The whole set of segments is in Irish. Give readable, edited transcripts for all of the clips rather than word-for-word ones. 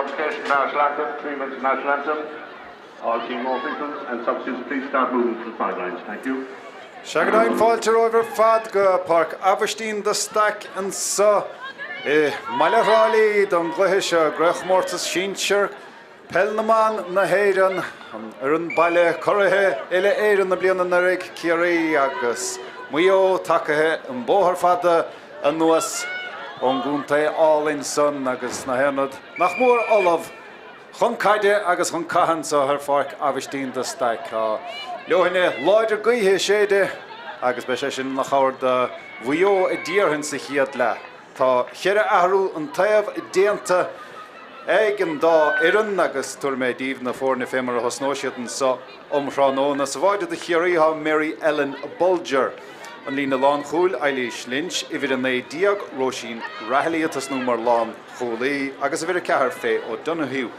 Modification national anthem, 3 minutes national anthem. All team officials and substitutes please start moving to the sidelines. Thank you. Sea go deimhin, fáilte romhaibh ar fad go Páirc Aibhistín de Staic anseo i mbaile Thrá Lí don gcluiche seo i gCraobhchomórtas Sinsear Peil na mBan na hÉireann, an fhoireann baile curaithe uile-Éireann na bliana anuraidh, Ciarraí agus Maigh Eo tagaithe an bóthar fada anuas ón gcontae álainn san agus na haon rud nach mór ullamh chun caide agus chun catha anseo ar Pháirc Aibhistín de Staic. Tá leoithne láidir gaoithe ag séideadh agus beidh sé sin ina chabhair do Mhaigh Eo a déarfainn sa chéad leath. Tá cheithre athrú an taobh déanta ag an dá fhoireann agus tabharfaidh mé daoibh na foirne fé mar a thosnóidh siad anseo um thráthnóna. Sa bháide do Chiarraí tá Mary Ellen Bolger. An líne lánchúil, Eilís Lynch, uimhir 19, Róisín Rahilly ag tosnú mar lánchúlaí agus uimhir 4, Faye O'Donoghue.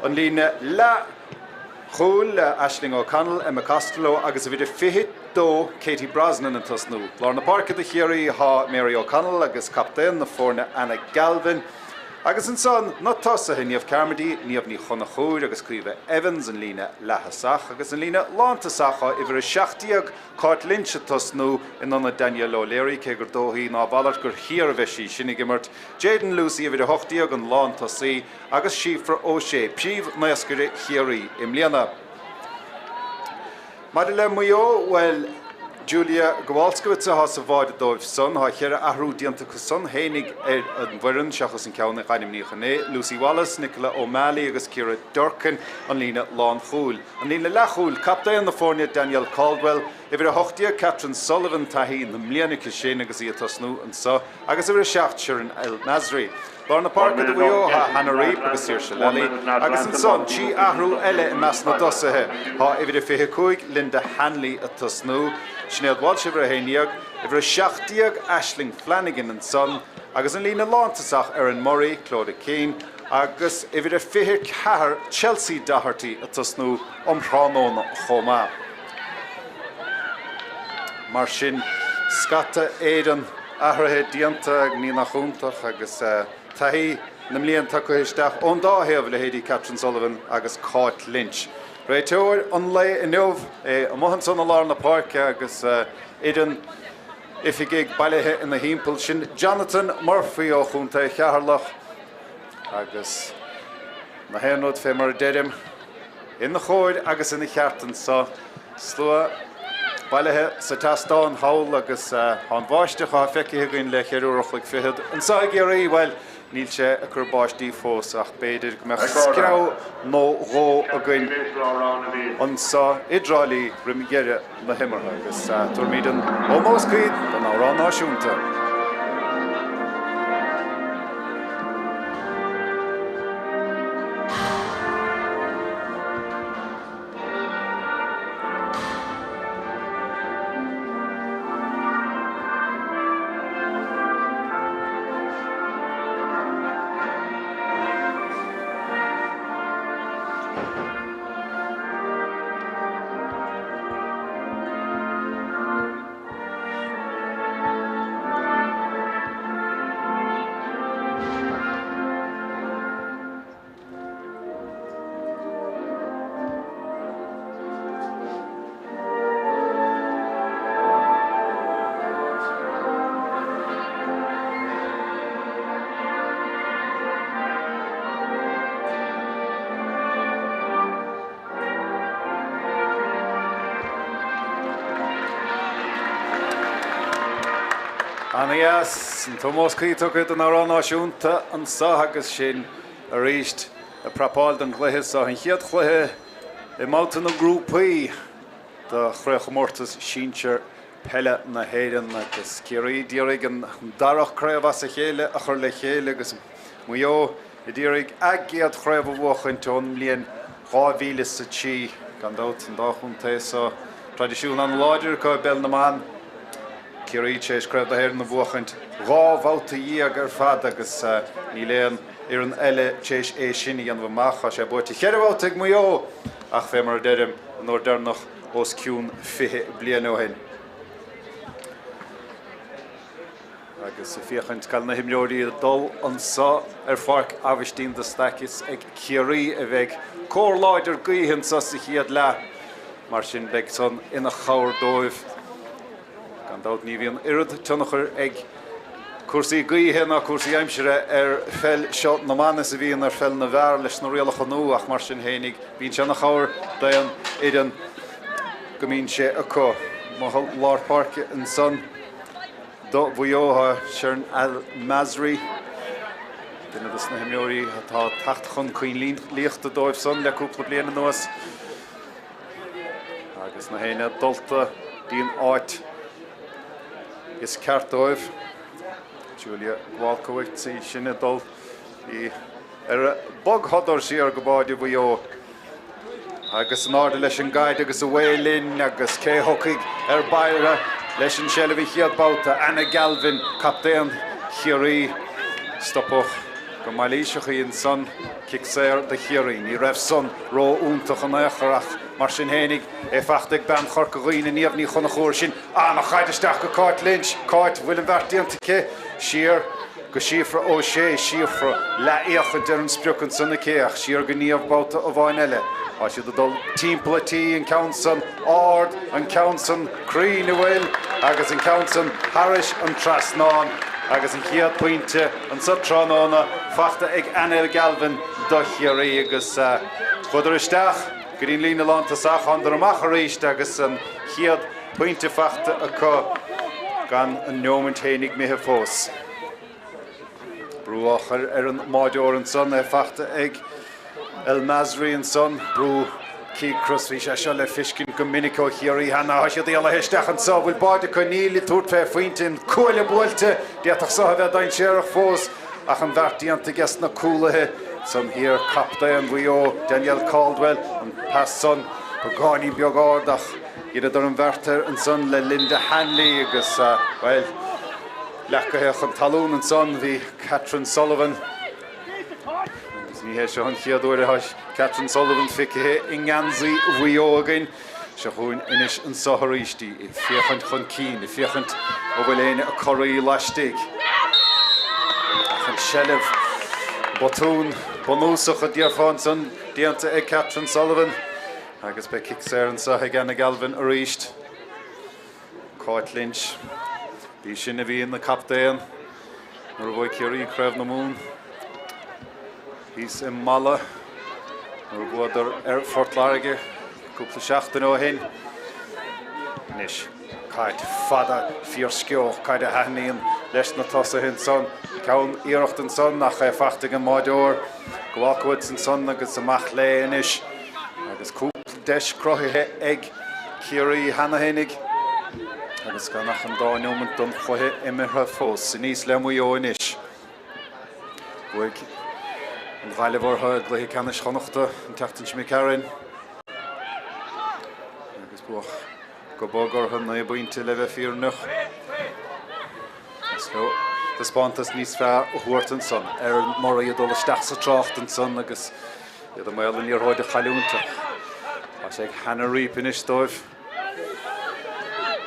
An líne leathchúil, Aisling O'Connell, Emma Costello agus uimhir 22, Katie Brosnan ag tosnú. Lár na páirce do Chiarraí tá Mary O'Connell agus captaen na foirne Anna Galvin. Agus ansan na tosaithe, Niamh Carmody, Niamh Ní Chonchúir agus Caoimhe Evans, an líne leath-thosach agus an líne lántosach tá uimhir 17, Cáit Lynch ag tosnú in ionad Danielle O'Leary, cé gur dóichí ná a mhalairt gur thiar a bheidh sí sin ag imirt, Jayden Lucey, uimhir 18, an lántosaí, agus Síofra O'Shea, príomh-naoscaire Chiarraí i mbliana. Maidir le Maigh Eo, bhuel, Julia Kowalskiewicz atá sa bháide dóibh san. Tá cheithre athrú déanta acu san fhéinig ar an bhfoireann, seachas an ceann a ainmníodh inné, Lucy Wallace, Nicola O'Malley agus Ciara Durkin, an líne lánchúil. An líne leathchúil, captaen na foirne Danielle Caldwell, uimhir 18 Catherine Sullivan, taithí na mbliana aici sin agus í ag tosnú anseo, agus uimhir 7 Shirin El Masri. Lár na páirce do Mhaigh Eo tá Hannah Reape agus Saoirse Lally, agus ansan 3 athrú eile i measc na dtosaithe. Tá uimhir 25 Linda Hanley ag tosnú, Sinéad Walsh uimhir 11, uimhir 17 Aisling Flanagan ansan, agus an líne lántosach Erin Murray, Clodagh Keane, agus uimhir 24 Chelsea Doherty ag tosnú um thráthnóna chomh maith. Mar sin, scata Éireann athruithe déanta, ní nach iontach, agus taithí na mblian tugtha isteach ón dá thaobh, leithéidí Catherine Sullivan agus Cáit Lynch. Réiteoir an lae inniu, é amuigh ansan i lár na páirce agus fhoireann oifigigh bailithe ina thimpeall, sin Jonathan Murphy ó Chontae Cheatharlach agus na haon rud fé mar a deirim, Ina chóir agus ina cheart anso. Slua bailithe sa tseastán thall agus tá an bháisteach atá feicthe againn le cheithre uair a chloig fichead anso i gCiarraí, bhuel, níl sé ag cur báistí fós ach b'fhéidir go mbeadh screamh nó dhó againn anso i dTrá Lí roim dheireadh na himeartha agus tabharfaimid an ómós cuí don amhrán náisiúnta. Ana-dheas, an t-ómós cuí tugtha don amhrán náisiúnta anso agus sinn arís ag prapáil don gcluiche seo, an chéad chluiche i mbabhta na ngrúpaí do Chraobhchomórtas Sinsear Peile na hÉireann agus Ciarraí d'iarraidh an dara craobh as a chéile a chur le chéile agus Maigh Eo a d'iarraidh a gcéad chraobh a bhuachaint ón mbliain 2003. Gan dabht, an dá chontae so, traidisiún an-láidir acu i bpeil na mban. Ciarraí tar éis Craobh na hÉireann a bhuachaint dhá bhabhta dhéag ar fad agus níl aon fhoireann eile tar éis é sin a dhéanamh amach. Tá sé buaite cheithre bhabhta ag Maigh Eo ach fé mar a deirim, an uair deireanach os cionn 20 bliain ó shin. Agus ag féachaint cá bhfuil na himreoirí ag dul anso ar Pháirc Aibhistín de Staic is ag Ciarraí a bheidh cóir láidir gaoithe anso sa chéad leath, mar sin beidh san ina chabhair dóibh. Gan dabht ní bhíonn oiread tionchair ag cúrsaí gaoithe ná cúrsaí aimsire ar pheil seo na mban is a bhíonn ar pheil na bhfear leis na rialacha nua ach mar sin fhéinig bíonn sé ina chabhair d'aon fhoireann go mbíonn sé acu. Amuigh i lár páirce ansan do Mhaigh Eo tá Sharon El Masri, duine dos na himreoirí atá ag teacht chun cinn liachta dóibh san le cúpla bliain anuas. Agus na héinne dulta dtí'n áit is ceart dóibh. Julia Gwalkowicz í sin ag dul í ar a bogshodar siar go báide Mhaigh Eo. Agus in airde leis an gcaid agus away linn agus cé thiocfaidh ar báire leis an seilbh an chéad babhta? Anna Galvin, captaen Chiarraí. Stopadh go mailíseach í ansan. Cic saor do Chiarraí. Ní raibh san ró-fhiúntach in aon chor ach mar sin fhéinig, é fachta ag bean Chorca Dhuibhne, Niamh Ní Chonchúir. Sin an-chaid isteach go Cáit Lynch. Cáit, bhfuil an bheart déanta aici? Siar go Síofra O'Shea. Síofra, leathfhéachaint ar an sprioc ansan aici ach siar go Niamh babhta amháin eile. Tá siad ag dul timpeall an tí, an ceann san ard, an ceann san cruinn, an bhfuil? Agus an ceann san thairis an trasnán agus an chéad pointe anso tráthnóna fachta ag Anna Galvin do Chiarraí agus chuadar isteach go dtí'n líne lántosach, thánadar amach arís agus an chéad pointe fachta acu gan an neomaint fhéinig imithe fós. Brú á chur ar an mbáideoir ansan, é fachta ag El Masri ansan. Brú cíocras, bhí sé seo le fiscint go minic ó Chiarraí cheana. Tá siad éalaithe isteach anso, bhfuil báide acu? Níl, ag tabhairt fé phointe, an cuaille buailte, d'fhéadfadh so a bheith dainséarach fós ach an bheart déanta aige sna cúlaithe. San thiar, captaen Mhaigh Eo, Danielle Caldwell, an pas san beagáinín beag ard ach dheineadar an bheart air ansan le Linda Hanley agus, bhuel, Leacaithe chun talún ansan bhí Catherine Sullivan agus ní hé seo an chéad uair atá Catherine Sullivan feicthe i ngeansaí Mhaigh Eo againn. Seo chugainn anois anso arís í ag féachaint chun cinn, ag féachaint an bhfuil éinne ag corraí laistigh. Ach an tseilbh, botún bunúsach a déarfá ansan déanta ag Catherine Sullivan agus beidh cic saor anso ag Anna Galvin arís. Cáit Lynch. B'í sin a bhí ina captaen nuair a bhuaigh Ciarraí Craobh na Mumhan thíos i Mala nuair a bhuadar ar Phort Láirge cúpla seachtain ó shin. Anois, caid fada fíorsceoch, caid a thaitníonn leis na tosaithe ansan. Ceann iarracht ansan ach é fachta ag an mbáideoir Głowacz ansan agus amach léi anois agus cúpla deis cruthaithe ag Ciarraí cheana fhéinig agus gan ach an dá neomant don chluiche imeartha fós. Aníos le Maigh Eo anois. Bhuaigh an Ghaillimh orthu i gcluiche ceannais Chonnachta an tseachtain seo imigh tharainn agus buadh go bog orthu, 9 bpointe le bheith fírinneach. Is leo taispeántas níos fearr a thabhairt ansan. Erin Murray ag dul isteach sa trácht ansan agus iad i mbaol an liathróid a chailliúint ach tá sé ag Hannah Reape anois dóibh.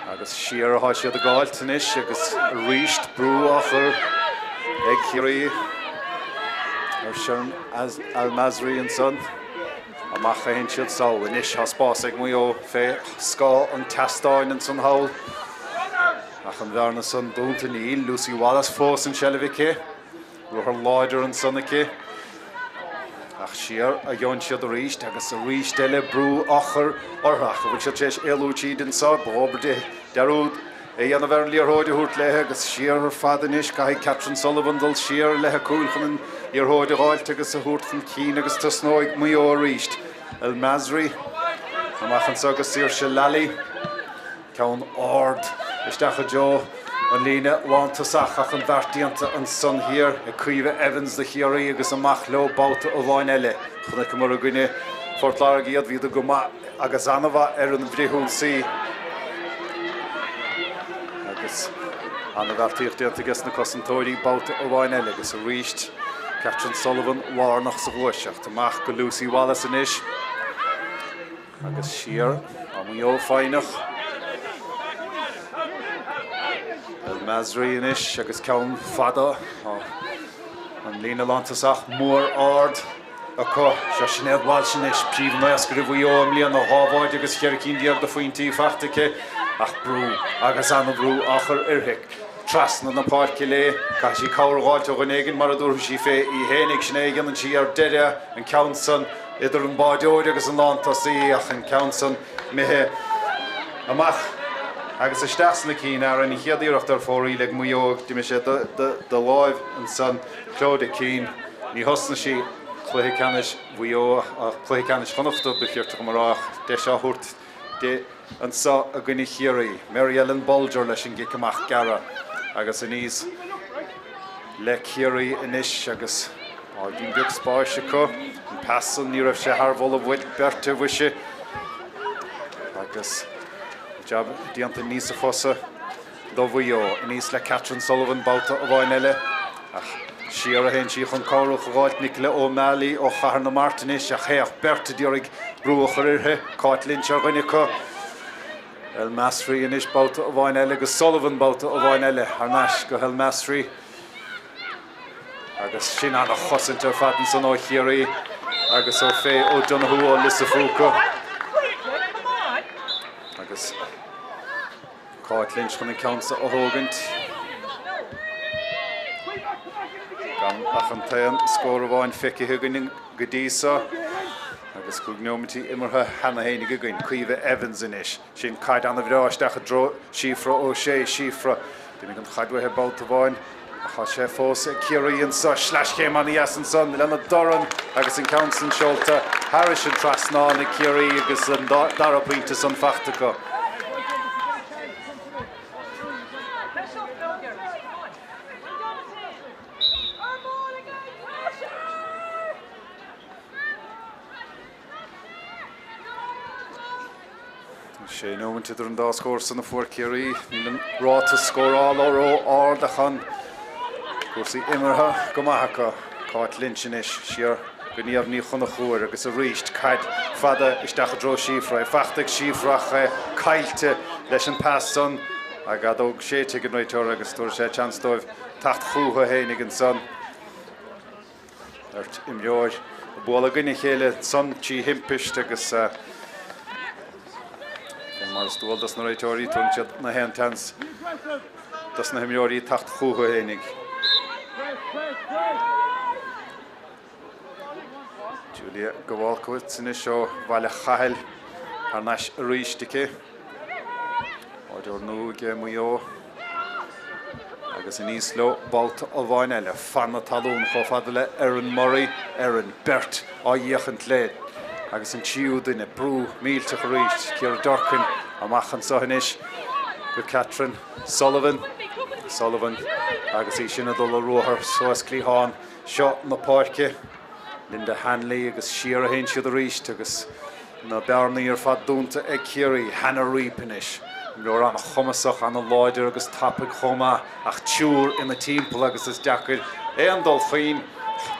Agus siar atá siad ag gabháilt anois agus arís brú á chur ag Ciarraí ar Sharon El Masri ansan. Amach a théann siad sall anois. Tá spás ag Maigh Eo fé scáth an tseastáin ansan thall. Ach an bhearna san dúnta níl. Lucy Wallace fós an seilbh aici. Ruathar láidir ansan aici. Ach siar a gheobhann siad arís agus arís eile brú á chur orthu. Ach an bhfuil siad tar éis éalú tríd anso? B'dhóbair di dearúd a dhéanamh ar an liathróid a thabhairt léi agus siar ar fad anois. Caithfidh Catherine Sullivan dul siar leath a cúil chun an liathróid a dh'fháilt agus a thabhairt chun cinn agus tosnóidh Maigh Eo arís. El Masri amach anso go Saoirse Lally. Ceann ard isteach i dtreo an líne lántosach ach an bheart déanta ansan thiar ag Caoimhe Evans do Chiarraí agus amach leo babhta amháin eile. Chonaiceamar i gcoinne Phort Láirge iad, bhíodar go maith agus an-mhaith ar an bhfrithionsaí agus an-bheartaíocht déanta aige sna cosantóirí babhta amháin eile agus arís Catherine Sullivan lárnach sa ghluaiseacht. Amach go Lucy Wallace anois. Agus siar, tá Maigh Eo foighneach. El Masri anois agus ceann fada. An líne lántosach mór ard acu. Seo Sinéad Walsh anois, príomhnaoscaire Mhaigh Eo i mbliana, 12 bháide agus 14 cinn de phointí faighte aici ach brú agus an-bhrú á chur uirthi. Trasna na páirce léi. Caithfidh sí cabhair a dh'fháilt ó dhuine éigin mar a dtabharfaidh sí fé í fhéinig. Sin é a dhéanann sí ar deireadh, an ceann san idir an báideoir agus an lántosaí ach an ceann san imithe amach agus isteach sna cinn fhearainn. An chéad iarracht ar fóraoil ag Maigh Eo, d'imigh sé de láimh ansan Clodagh Keane. Ní thosnaigh sí cluiche ceannais Mhaigh Eo ach cluiche ceannais Chonnachta ba chirte dhom a rá ach deis á thabhairt di anso i gcoinne Chiarraí. Mary Ellen Bolger leis an gcic amach gearra agus aníos le Ciarraí anois agus áirín beag spáis acu. An pas san, ní raibh sé thar mholadh beirte, mhuise, agus jab déanta níosa fusa do Mhaigh Eo. Aníos le Catherine Sullivan babhta amháin eile ach siar a théann sí chun cabhrach a dh'fháilt Nicola O'Malley ó Chathair na Mart anois ach théadh beirt a d'iarraidh brú a chur uirthi, Cáit Lynch ar dhuine acu. El Masri anois babhta amháin eile agus Sullivan babhta amháin eile thar n-ais go hEl Masri agus sin ana-chosaint ar fad ansan ó Chiarraí agus ó Faye O'Donoghue ó Lios a' Phúca agus Cáit Lynch chun an ceann seo a thógaint. Gan ach an t-aon scór amháin feicthe againn go dtí seo agus 5 neomaintí imeartha cheana fhéinig againn. Caoimhe Evans anois. Sin caid ana-bhreá isteach i dtreo Síofra O'Shea. Síofra. D'imigh an chaid uaithi babhta amháin ach tá sé fós ag Ciarraí anso. Sleaschéim ana-dheas ansan lena dorn agus an ceann san seolta thairis an trasnán ag Ciarraí agus an dara pointe san faighte acu. Sé nóimint idir an dá scór san a fuair Ciarraí. Níl an ráta scórála ró-ard ach tá cúrsaí imeartha go maith acu. Cáit Lynch anois siar go Niamh Ní Chonchúir agus arís caid fada isteach i dtreo Síofra. É faighte ag Síofra ach é caillte leis an pas san. An fheadóg séidte ag an réiteoir agus tabharfaidh sé seans dóibh teacht chucu fhéinig ansan. Beirt imreoir ag bualadh i gcoinne a chéile ansan trí thimpist agus mar is dual dos na réiteoirí, tugann siad na haon tseans dos na himreoirí teacht chucu fhéinig. Julia Gawalkowicz anois ó Bhaile Chathail thar n-ais arís aici. Báideoir nua ag Maigh Eo. Agus aníos leo babhta amháin eile. Fan na talún chomh fada le Erin Murray. Erin, beirt á fhéachaint léi. Agus an tríú duine, brú millteach arís. Ciara Durkin amach anseo anois go Catherine Sullivan. Sullivan agus í sin ag dul a ruathar suas cliathán seo na páirce. Linda Hanley agus siar a théann siad arís agus na bearnaí ar fad dúnta ag Ciarraí. Hannah Reape anois. Imreoir an-chumasach, an-láidir agus tapaidh chomh maith ach triúr ina timpeall agus is deacair aon dul chun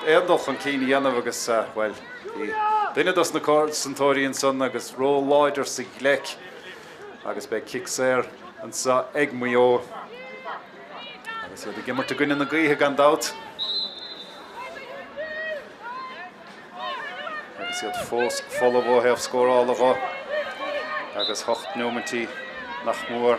aon dul chun cinn a dhéanamh agus, bhuel, bhí duine dos na cosantóirí ansan agus ró-láidir sa ghleic agus beidh cic saor anseo ag Maigh Eo. Agus iad ag imirt i gcoinne na gaoithe gan dabht. Agus iad fós folamh ó thaobh scórála dho. Agus hocht neomaintí nach mór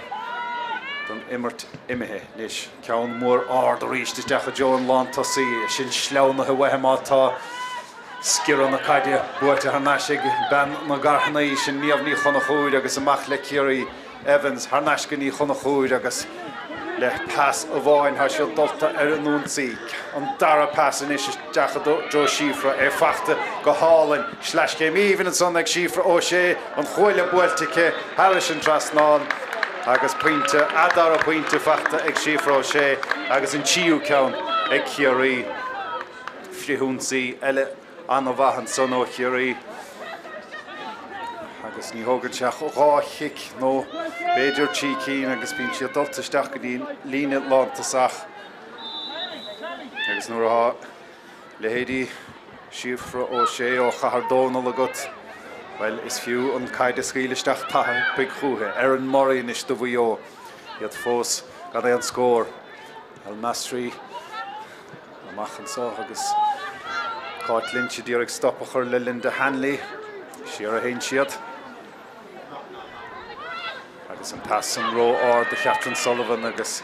don imirt imithe anois. Ceann mór ard arís isteach i dtreo an lántosaí. Sin sleamhnaithe uaithi má tá. Sciorradh na caide buailte thar n-ais ag bean na gCarthannaí, sin Niamh Ní Chonchúir agus amach le Ciarraí. Evans thar n-ais go Ní Chonchúir agus le pas amháin tá siad dulta ar an ionsaí. An dara pas anois isteach i dtreo Síofra, é faighte go hálainn. Sleaschéim aoibhinn ansan ag Síofra O'Shea, an chuaille buailte aici thairis an trasnán agus pointe, a dara pointe faighte ag Síofra O'Shea agus an tríú ceann ag Ciarraí. Frithionsaí eile an-mhaith ansan ó Chiarraí agus ní thógann sé ach dhá chic nó b'fhéidir trí cinn agus bíonn siad dulta isteach go dtí an líne lántosach agus nuair atá leithéidí Síofra O'Shea ó Chathair Dónall agat, bhuel, is fiú an caid a scaoileadh isteach tapaidh chúithi. Erin Murray anois do Mhaigh Eo, iad fós. gan aon scór. El Masri amach anseo agus Cáit Lynch a d'iarraidh stop a chur le Linda Hanley. Siar a théann siad. Agus an pas san ró-ard do Chatherine Sullivan agus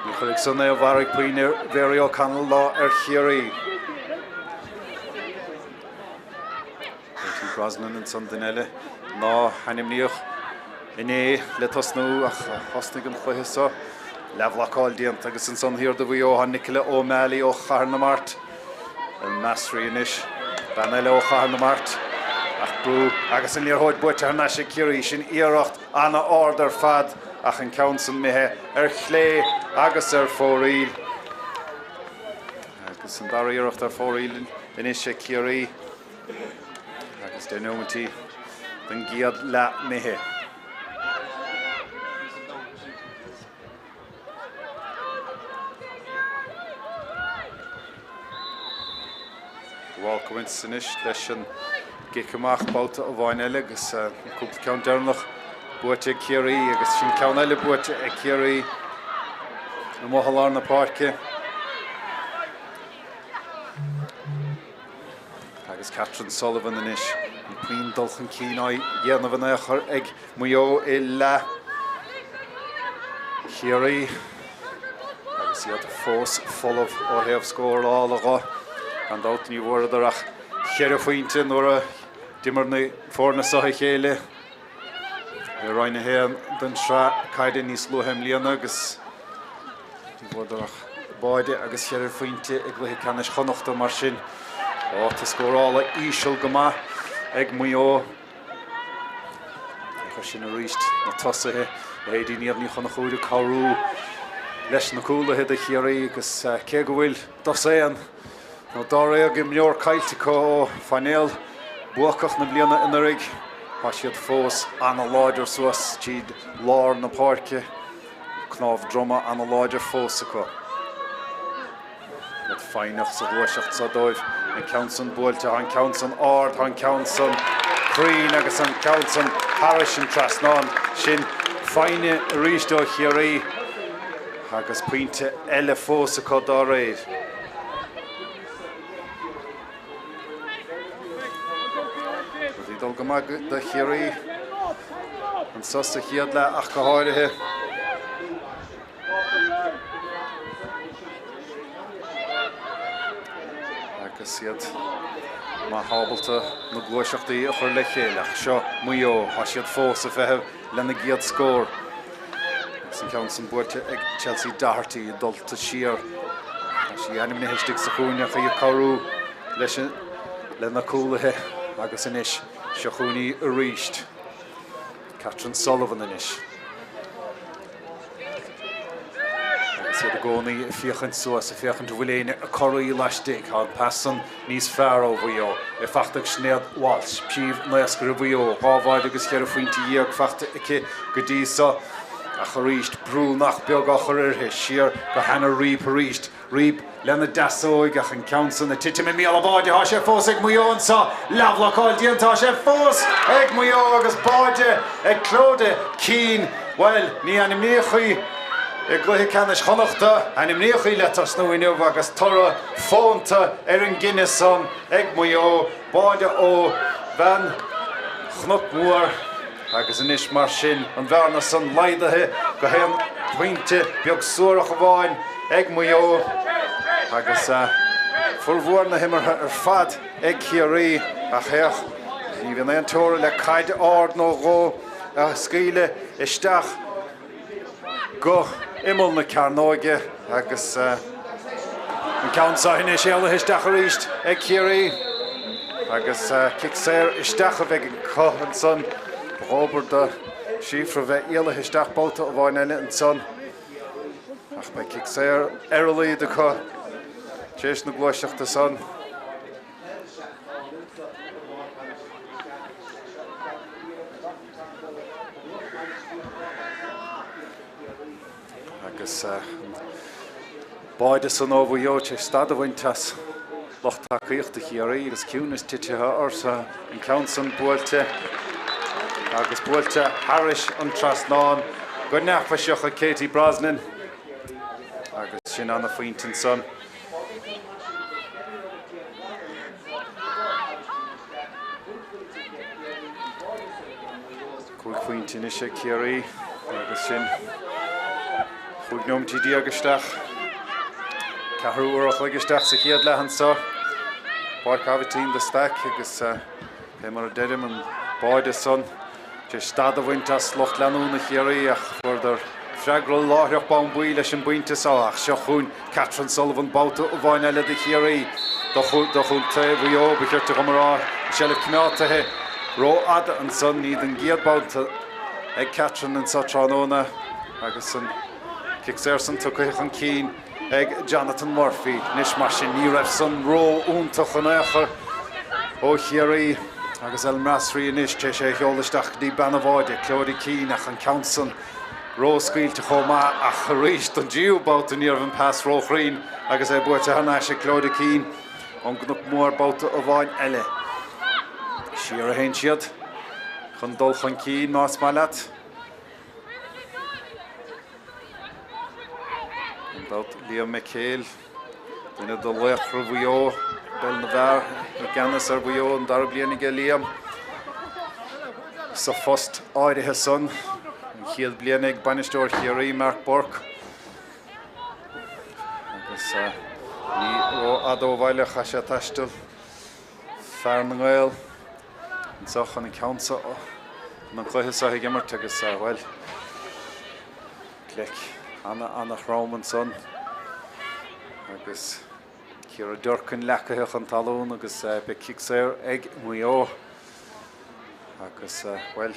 ní chuirfidh san aon mhairg puinn ar Mhary O'Connell ná ar Chiarraí. Katie Brosnan ansan duine eile ná hainmníodh inné le tosnú ach thosnaigh an chluiche so. Leathbhlocáil déanta agus ansan thiar do Mhaigh Eo tá Nicola O'Malley ó Chathair na Mart. El Masri anois, bean eile ó Chathair na Mart ach brú agus an liathróid buaite thar n-ais ag Ciarraí. Sin iarracht ana-ard ar fad ach an ceann san imithe ar chlé agus ar fóraoil. Agus an dara iarracht ar fóraoil anois ag Ciarraí. Agus 10 nóimeataí den gcéad leath imithe. Walkowicz anois leis an gcic amach babhta amháin eile agus an cúpla ceann deireanach buaite ag Ciarraí agus sin ceann eile buaite ag Ciarraí amuigh i lár na páirce. Agus Catherine Sullivan anois, an puinn dul chun cinn á dhéanamh in aon chor ag Maigh Eo i leath Chiarraí agus iad fós folamh ó thaobh scórála dho. Gan dabht ní bhfuaireadar ach cheithre phointe nuair a d'imir na foirne seo a chéile i Roinn 1 den tsraith caide níos luaithe i mbliana agus Ní bhfuaireadar ach báide agus cheithre phointe i gcluiche ceannais Chonnachta mar sin ráta scórála íseal go maith ag Maigh Eo. Féach air sin arís, na tosaithe, leithéidí Niamh Ní Chonchúir ag cabhrú leis na cúlaithe do Chiarraí agus cé go bhfuil dosaen nó dáréag imreoir caillte acu ó phainéal buacach na bliana anuraidh, tá siad fós ana-láidir suas tríd lár na páirce. Cnámh droma ana-láidir fós acu. Iad foighneach sa ghluaiseacht seo dóibh. An ceann san buailte, tá an ceann san ard, tá an ceann san cruinn agus an ceann san thairis an trasnán. Sin foighne arís ó Chiarraí agus pointe eile fós acu dá réir. Rudaí ag dul go maith do Chiarraí anso sa chéad leath ach go háirithe. Agus iad maith ábalta na gluaiseachtaí a chur le chéile. Ach seo Maigh Eo, tá siad fós ag feitheamh lena gcéad scór. Agus an ceann san buailte ag Chelsea Doherty, dulta siar. Tá sí ainmnithe istigh sa chúinne ach í ag cabhrú leis lena cúlaithe agus anois seo chugainn í arís. Catherine Sullivan anois. Agus iad i gcónaí ag féachaint suas, ag féachaint an bhfuil éinne ag corraí laistigh. Tá an pas san níos fearr ó Mhaigh Eo. É fachta ag Sinéad Walsh, príomh-naoscaire Mhaigh Eo, 2 bháide agus cheithre phointe fachta aici go dtí so. Ach arís, brú nach beag á chur uirthi. Siar go Hannah Reape arís. Reape lena deasóig ach an ceann san ag titim i mbéal an bháide. Tá sé fós ag Maigh Eo anseo. Leathbhlocáil déanta. Tá sé fós ag Maigh Eo agus báide ag Clodagh Keane. Bhuel, ní ainmníodh í i gcluiche ceannais Chonnachta. Ainmníodh í le tosnú inniu agus toradh fónta ar an gcinneadh san ag Maigh Eo. Báide ó bhean Chnoc Mhór agus anois mar sin an bhearna san laghdaithe go haon phointe beag suarach amháin ag Maigh Eo agus formhór na himeartha ar fad ag Ciarraí ach féach, ní bhíonn aon teora le caid ard nó dhó a scaoileadh isteach go imeall na cearnóige agus an ceann seo anois éalaithe isteach arís ag Ciarraí agus cic saor isteach a bheidh acu ansan. Ba dhóbair do Síofra bheith éalaithe isteach babhta amháin eile ansan ach beidh cic saor ar a laghad acu tar éis na gluaiseachta san. Agus an báide san ó Mhaigh Eo tar éis stad a bhaint as lucht tacaíochta Chiarraí agus ciúnas titithe orthu, an ceann san buailte agus buailte thairis an trasnán go neafaiseach ag Katie Brosnan. Sin ana-phointe ansan. 5 phointe anois ag Ciarraí agus sin 15 nóimeataí isteach, ceathrú uair a chloig isteach sa chéad leath anseo. Páirc Aibhistín de Staic agus fé mar a deirim an báide san tar éis stad a bhaint as lucht leanúna Chiarraí ach fuaireadar freagra láithreach bonn buí leis an bpointe seo ach seo chugainn Catherine Sullivan babhta amháin eile do Chiarraí, do chontae Mhaigh Eo ba chirte dhom a rá, an seilbh coimeádta aici rófhada ansan, ní don gcéad babhta ag Catherine anso tráthnóna agus an cic saor san tugtha chun cinn ag Jonathan Murphy. Anois mar sin ní raibh san ró-iontach in aon chor ó Chiarraí agus El Masri anois tar éis é a sheoladh isteach go dtí bean an bháide, Clodagh Keane ach an ceann san Ró-scaoilte chomh maith ach arís don dtríú babhta ní raibh an pas ró-chruinn agus é buaite thar n-ais ag Clodagh Keane ón gCnoc Mór babhta amháin eile. Siar a théann siad chun dul chun cinn más maith leat. Gan dabht Liam McHale, duine de laochra Mhaigh Eo, i bpeil na bhfear i gceannas ar Mhaigh Eo an dara bliain aige Liam. Sa phost áirithe san, an chéad bliain ag bainisteoir Chiarraí, Mark Burke, agus ní rófhada ó bhaile a chaith sé taisteal fear na nGael anseo chun an ceann seo, chun an cluiche seo ag imirt agus, bhuel, gleic ana-ana-throm ansan agus Ciara Durkin leacaithe chun talún agus beidh cic saor ag Maigh Eo agus, bhuel,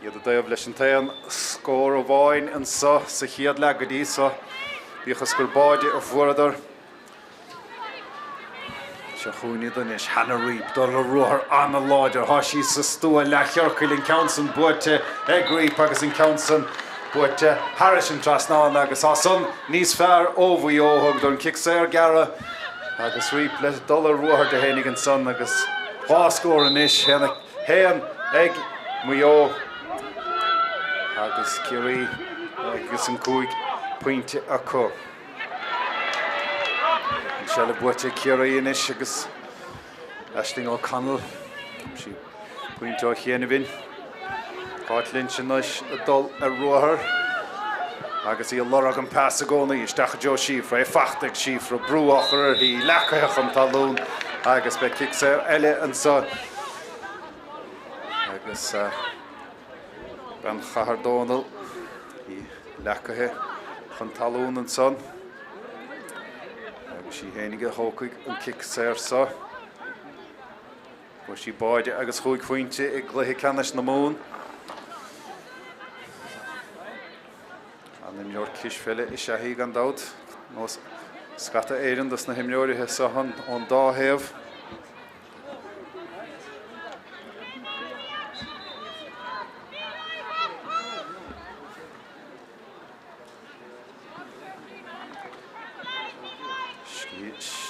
iad i dtaobh leis an t-aon scór amháin anseo sa chéad leath go dtí seo, bíodh is gur báide a fuaireadar. Seo chugainn iad anois, Hannah Reape, dul ar ruathar an-láidir. Tá sí sa stua leathchiorcail, an ceann san buaite ag Reape agus an ceann san buaite thairis an trasnán agus tá san níos fearr ó Mhaigh Eo. Thugadar an cic saor gearradh agus Reape le dul ar ruathar di fhéinig ansan agus 2 scór anois, 1 ag Maigh Eo agus Ciarraí agus an 5 pointe acu. An seilbh buaite ag Ciarraí anois agus Aisling O'Connell. Sí pointe ó chianaibh. Cáit Lynch anois ag dul ar ruathar agus í ag lorg an pas i gcónaí isteach i dtreo Síofra. É fachta ag Síofra, brú á chur uirthi, leacaithe chun talún agus beidh cic saor eile anseo agus Bean Chathair Dónall, í leacaithe chun talún ansan agus sí fhéinig a thógfaidh an cic saor so. Fuair sí báide agus chúig phointe i gcluiche ceannais na Mumhan. An-imreoir cispheile is ea í gan dabht, nós scata Éireann dos na himreoirithe so ón dá thaobh.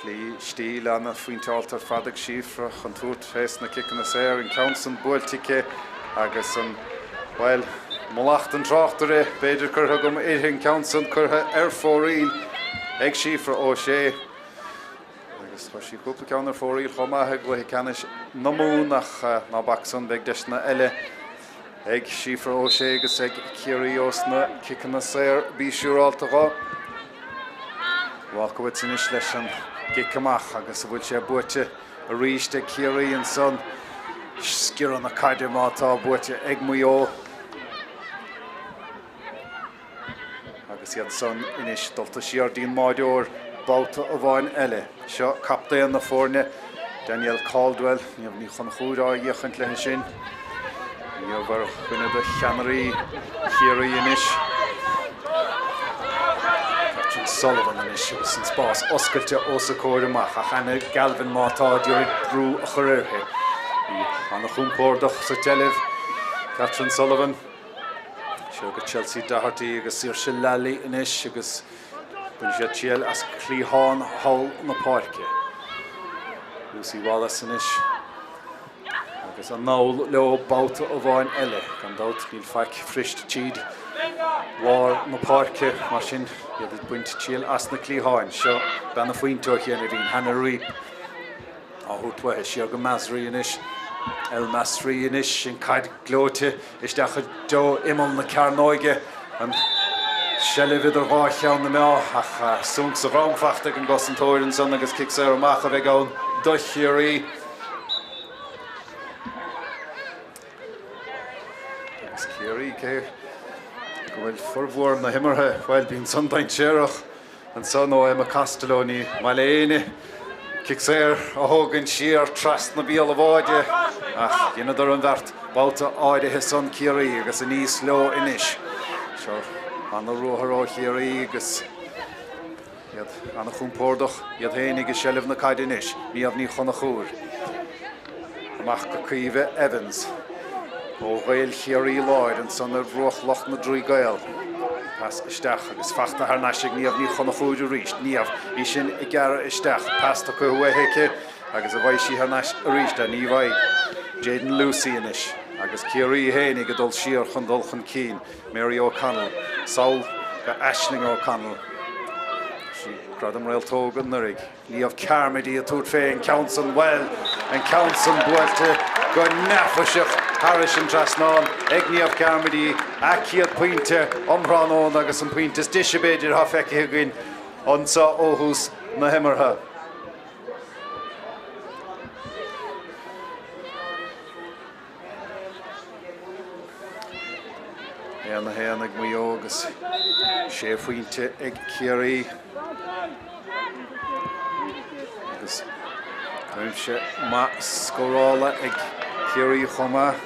Slí, stíl ana-phointeálta ar fad ag Síofra chun tabhairt fés na ciceanna saor, an ceann san buailte aici agus an, bhuel, mallacht an tráchtaire b'fhéidir curtha agam uirthi, an ceann san curtha ar fóraoil ag Síofra O'Shea. Agus chuir sí cúpla ceann ar fóraoil chomh maith i gcluiche ceannais na Mumhan ach ná bac san, beidh deiseanna eile ag Síofra O'Shea agus ag Ciarraí ós na ciceanna saor, bí siúrálta dho. Walkiewicz anois leis an gcic amach agus an bhfuil sé buaite arís ag Ciarraí ansan. Sciorradh na caide má tá buaite ag Maigh Eo. Agus iad san anois dulta siar dtí'n mbáireoir babhta amháin eile. Seo captaen na foirne, Danielle Caldwell. Niamh Ní Chonchúir á fhéachaint léi sin. Niamh ar dhuine de cheannairí Chiarraí anois. Catherine Sullivan anois agus an spás oscailte os a comhair amach ach Anna Galvin má tá ag iarraidh brú a chur uirthi. Í ana-chompordach sa tseilbh, Catherine Sullivan. Seo go Chelsea Doherty agus Saoirse Lally anois agus bainfidh siad triail as cliathán thall na páirce. Lucy Wallace anois Agus anall leo babhta amháin eile. Gan dabht níl faic fuirist tríd lár na páirce, mar sin iad ag baint triail as na cliatháin. Seo bean an phointe ó chianaibhín, Hannah Reape á thabhairt uaithi. Siar go Masry anois. El Masry anois, an caid gleoite isteach i dtreo imeall na cearnóige. An seilbh idir dhá cheann na meá ach sonc sa dhroim fachta ag an gcosantóir ansan agus cic saor amach a bheidh ann do Chiarraí. Agus Ciarraí, cé go bhfuil formhór na himeartha, bhuel, bíonn san dainséarach ansan ó Emma Costello, ní maith le éinne cic saor a thógaint siar trasna béal an bháide ach dheineadar an bheart babhta áirithe san Ciarraí agus aníos leo anois. Seo ana-ruathar ó Chiarraí agus. Iad an-chompordach iad féinig i seilbh na caide anois. Niamh Ní Chonchúir. Amach go Caoimhe Evans ó Ghaeil Chiarraí Láir ansan ar bhruach Loch na dTrí gCaol. Pas isteach agus fachta thar n-ais ag Niamh Ní Chonchúir arís. Niamh, í sin ag gearradh isteach. Pas tugtha uaithi aici agus an bhfaighidh sí thar n-ais arís é? Ní bhfaighidh. Jayden Lucey anois agus Ciarraí féinig ag dul siar chun dul chun cinn. Mary O'Connell, sall go Aisling O'Connell. Sí Gradam Réaltóg anuraidh. Niamh Carmody ag tabhairt fé an ceann san, bhuel, an ceann san buailte go neafaiseach thairis an trasnán ag Niamh Carmody, a céad pointe um thráthnóna agus an pointe is deise b'fhéidir atá feicthe againn anseo ó thús na himeartha. 1, 1 ag Maigh Eo agus sé phointe ag Ciarraí. Agus réimse maith scórála ag Ciarraí chomh maith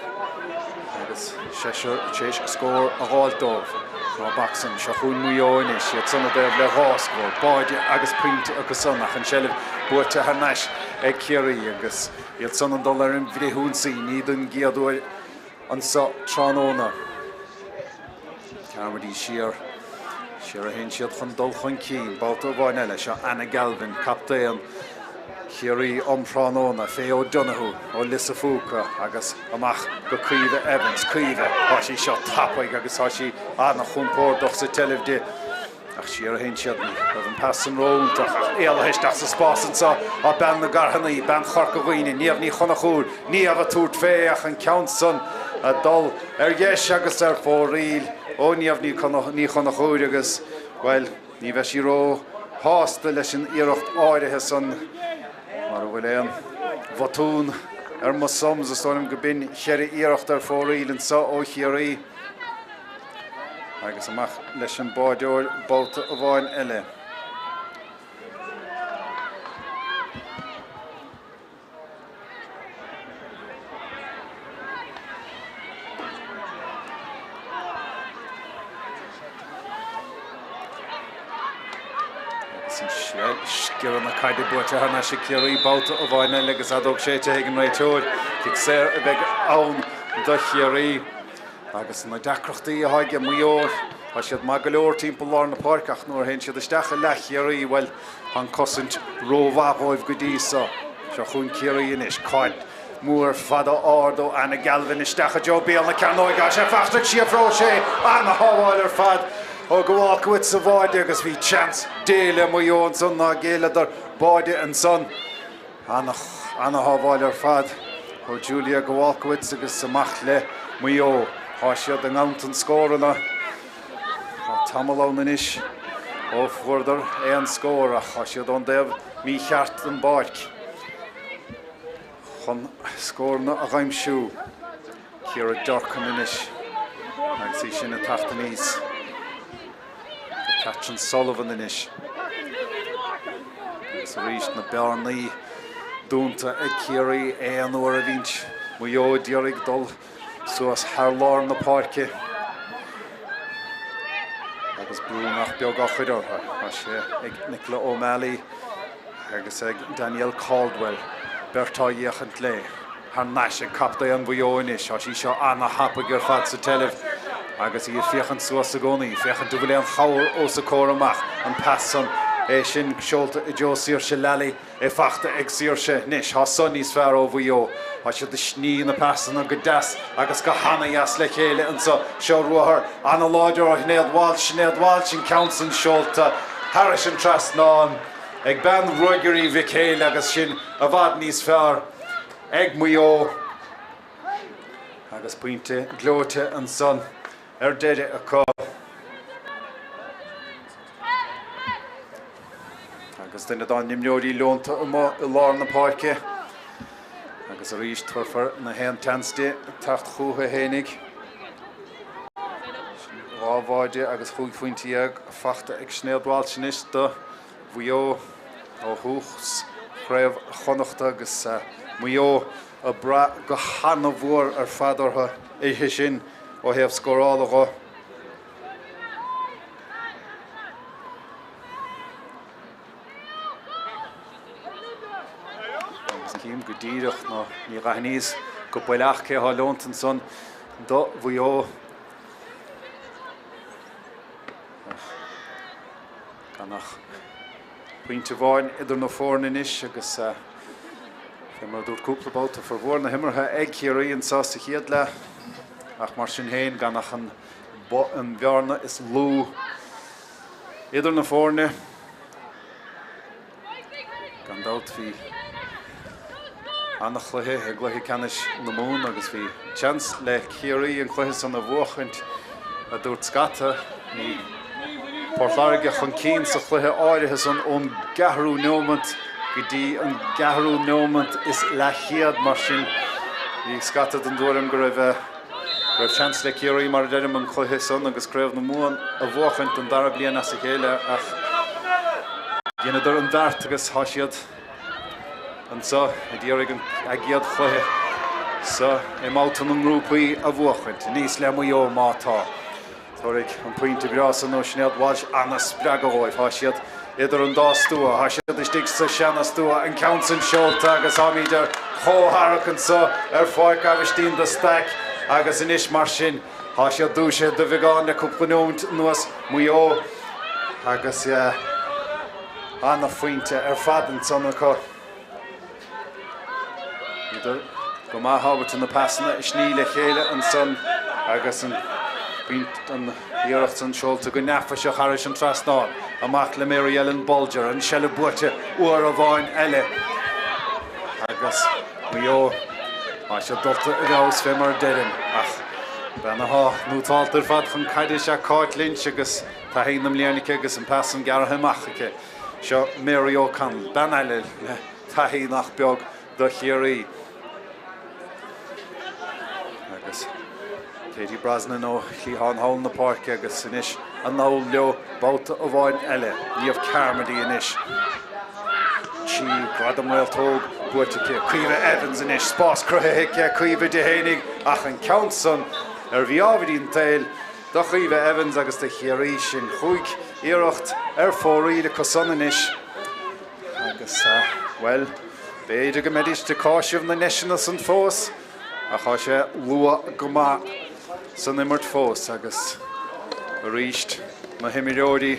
agus seisear tar éis scór a dh'fháilt dóibh. Ná bac san, seo chugainn Maigh Eo anois, iad san i dtaobh le dhá scór, báide agus pointe acu san ach an tseilbh buaite thar n-ais ag Ciarraí agus Iad san ag dul ar an bhfrithionsaí, ní don gcéad uair anso tráthnóna. Carmody siar, siar a théann siad chun dul chun cinn. Babhta amháin eile, seo Anna Galvin, captaen Chiarraí um thráthnóna, Faye O'Donoghue ó Lios a' Phúca agus amach go Caoimhe Evans. Caoimhe, tá sí seo tapaidh agus tá sí an-chompordach sa tseilbh di. Ach siar a théann siad, ní raibh an pas san ró-fhiúntach ach éalaithe isteach sa spás anseo tá bean na gCarthannaí, bean Chorca Dhuibhne, Niamh Ní Chonchúir, Niamh ag tabhairt fé ach an ceann san ag dul ar dheis agus ar fóraoil ó Niamh Ní Chonchúir agus, bhuel, ní bheidh sí ró-shásta leis an iarracht áirithe san mara bhfuil aon bhotún ar mo sums, is dóigh liom go b'in cheithre iarracht ar fóraoil anseo ó Chiarraí. Agus amach leis an báideoir babhta amháin eile. Agus an sciorradh na caide buaite thar n-ais ag Ciarraí babhta amháin eile agus fheadóg séidte ag an réiteoir. Cic saor a bheidh ann do Chiarraí. Agus na deacrachtaí atá ag Maigh Eo, tá siad maith go leor timpeall lár na páirce ach nuair a théann siad isteach i leath Chiarraí, bhuel, tá an cosaint rómhaith dhóibh go dtí so. Seo chugainn Ciarraí anois. Caid mhór fada ard ó Anna Galvin isteach i dtreo béal na cearnóige. Tá sé fachta ag Síofra O'Shea. Ana-shábháil ar fad ó Gowalkiewicz sa bháide agus bhí seans Dé le Maigh Eo ansan ná géilleadar báide ansan. Ana-shábháil ar fad ó Julia Gowalkiewicz agus amach le Maigh Eo. Tá siad i nganntan scóranna. Tá tamall ann anois ó fuaireadar aon scór ach tá siad ón dtaobh mícheart den bpáirc chun scóranna a dh'aimsiú. Ciara Durkan anois agus í sin ag teacht aníos. Catherine Sullivan anois. Agus arís na bearnaí dúnta ag Ciarraí aon uair a bhíonn Maigh Eo d'iarraidh dul suas thar lár na páirce agus brú nach beag á chur orthu. Tá sé ag Nicola O'Malley agus ag Danielle Caldwell, beirt á fhéachaint léi. Thar n-ais ag captaen Mhaigh Eo anois. Tá sí seo ana-thapaidh ar fad sa tseilbh agus í ag féachaint suas i gcónaí, féachaint an bhfuil aon chabhair os a comhair amach. An pas san É sin seolta i dtreo Saoirse Lally. É fachta ag Saoirse anois. Tá san níos fearr ó Mhaigh Eo. Tá siad ag sní na pasanna go deas agus go hana-dheas le chéile anso. Seo ruathar ana-láidir ó Shinéad Walsh. Sinéad Walsh an ceann san seolta thairis an trasnán ag bean Ruagairí Mhic Héil agus sin i bhfad níos fearr ag Maigh Eo. Agus pointe gleoite ansan ar deireadh acu. Agus duine dá n-imreoirí leonta amuigh i lár na páirce. Agus arís tabharfar na haon tseans di teacht chúithi fhéinig. Sin 2 bháide agus 15 phointe fachta ag Sinéad Walsh anois do Mhaigh Eo ó thús Chraobh Chonnachta agus Maigh Eo ag brath go hana-mhór ar fad orthu uirthi sin ó thaobh scórála dho. Agus cím go díreach, nó níor aithníos go baileach cé thá leonta ansan do Mhaigh Eo. Ach gan ach pointe amháin idir na foirne anois agus fé mar a dúirt cúpla babhta formhór na himeartha ag Ciarraí anseo sa chéad leath ach mar sin féin gan ach an an bhearna is lú idir na foirne. Gan dabht bhí an-chluiche i gcluiche ceannais na Mumhan agus bhí seans le Ciarraí an cluiche san a bhuachaint, a dúirt scata. Bhí Port Láirge chun cinn sa chluiche áirithe san ón gceathrú neomant go dtí an gceathrú neomant is leathchéad mar sin bhí scata den dtuairim go raibh Go raibh seans le Ciarraí, mar a deirim, an cluiche san agus Craobh na Mumhan a bhuachaint don dara bliain as a chéile ach dheineadar an bheart agus tá siad anso ag iarraidh a gcéad chluiche sa i mbabhta na ngrúpaí a bhuachaint. Aníos le Maigh Eo má tá. Tabharfaidh an pointe breá san ó Sinéad Walsh ana-spreagadh dhóibh. Tá siad idir an dá stua. Tá siad istigh sa seana-stua. An ceann san seolta agus táimid ar chomhtharrac anso ar Pháirc Aibhistín de Staic agus anois mar sin tá siad dúisithe de bheagán le cúpla neomant anuas, Maigh Eo agus ana-phointe ar fad ansan acu. Bhíodar go maith ábalta na pasanna a shní le chéile ansan agus an an iarracht san seolta go neafaiseach thairis an trasnán. Amach le Mary Ellen Bolger, an seilbh buaite uair amháin eile agus Maigh Eo, tá siad dulta i bhfeabhas fé mar a deirim ach bean athá nótálta ar fad chun caide is ea Cáit Lynch agus taithí na mblian aici agus an pas san gearrtha amach aici. Seo Mary O'Connell, bean eile le taithí nach beag do Chiarraí. Agus Katie Brosnan ó chliathán thall na páirce agus anois anall leo babhta amháin eile. Niamh Carmody anois. Trí Ghradam Réalt Óg buaite aici. Caoimhe Evans anois, spás cruthaithe aici, Caoimhe di fhéinig ach an ceann san ar mhí-ámharaí an tsaoil do Chaoimhe Evans agus do Chiarraí. Sin chúig iarracht ar fóraoil acu san anois agus, bhuel, b'fhéidir go mbeidís ag cáiseamh na ndeiseanna san fós ach tá sé luath go maith san imirt fós agus arís na himreoirí,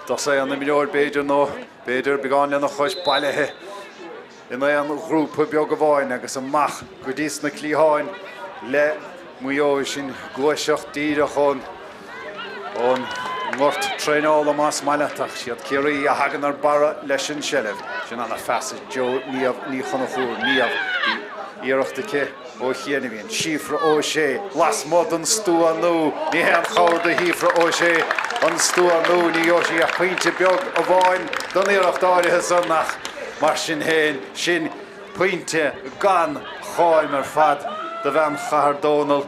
dosaen imreoir b'fhéidir nó b'fhéidir beagán lena chois bailithe in aon ghrúpa beag amháin agus amach go dtí sna cliatháin le Maigh Eo. Sin gluaiseacht díreach ón ón ngort traenála más maith leat ach siad Ciarraí a thagann ar barra leis an seilbh. Sin ana-phas i dtreo Niamh Ní Chonchúir. Niamh, bhí iarracht aici ó chianaibh. Síofra O'Shea lasmuigh den stua nó ní haon chabhair do Shíofra O'Shea an stua nó ní gheobhaidh sí ach pointe beag amháin don iarracht áirithe san ach Mar sin féin, sin pointe gan cháim ar fad do bhean Chathair Dónall.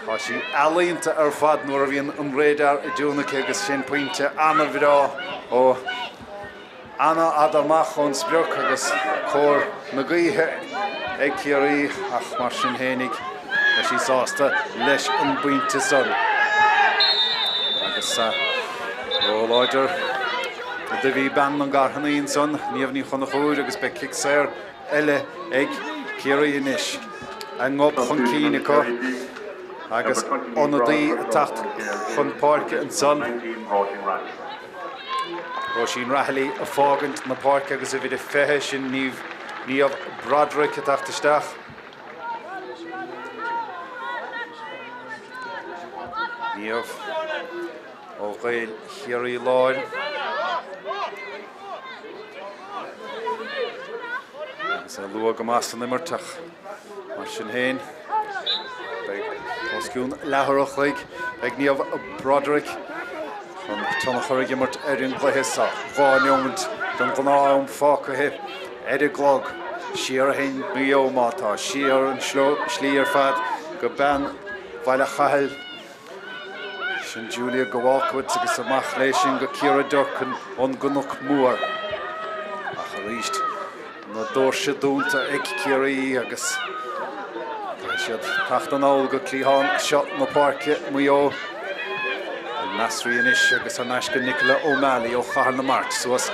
Tá sí ealaíonta ar fad nuair a bhíonn an radar i dtiún aici agus sin pointe an-bhreá ó an-fhada amach ón sprioc agus cóir na gaoithe ag Ciarraí ach mar sin fhéinig beidh sí sásta leis an bpointe san. Agus róláidir do bhí bean na gCarthannaí ansan, Niamh Ní Chonchúir, agus beidh cic saor eile ag Ciarraí anois. A ngob chun cinn acu agus ionadaí ag teacht chun páirce ansan. Róisín Rahilly ag fágaint na páirce agus uimhir a 20, sin Niamh, Niamh Broderick ag teacht isteach. Niamh ó Ghaeil Chiarraí Láir. Agus é luath go maith san imirt ach mar sin féin beidh os cionn leathuair an chloig ag Niamh Broderick chun tionchar a imirt ar an gcluiche seo. 2 neomant den ghnáth-am fágtha ar an gclog. Siar a théann Maigh Eo má tá, siar an slí ar fad go bean Bhaile Chathail. Sin Julia Gowalkiewicz agus amach léi sin go Ciara Durkin ón gCnoc Mór. Ach arís, na doirse dúnta ag Ciarraí agus caithfidh siad teacht anall go cliathán seo na páirce, Maigh Eo. El Masri anois agus thar n-ais go Nicola O'Malley ó Chathair na Mart suas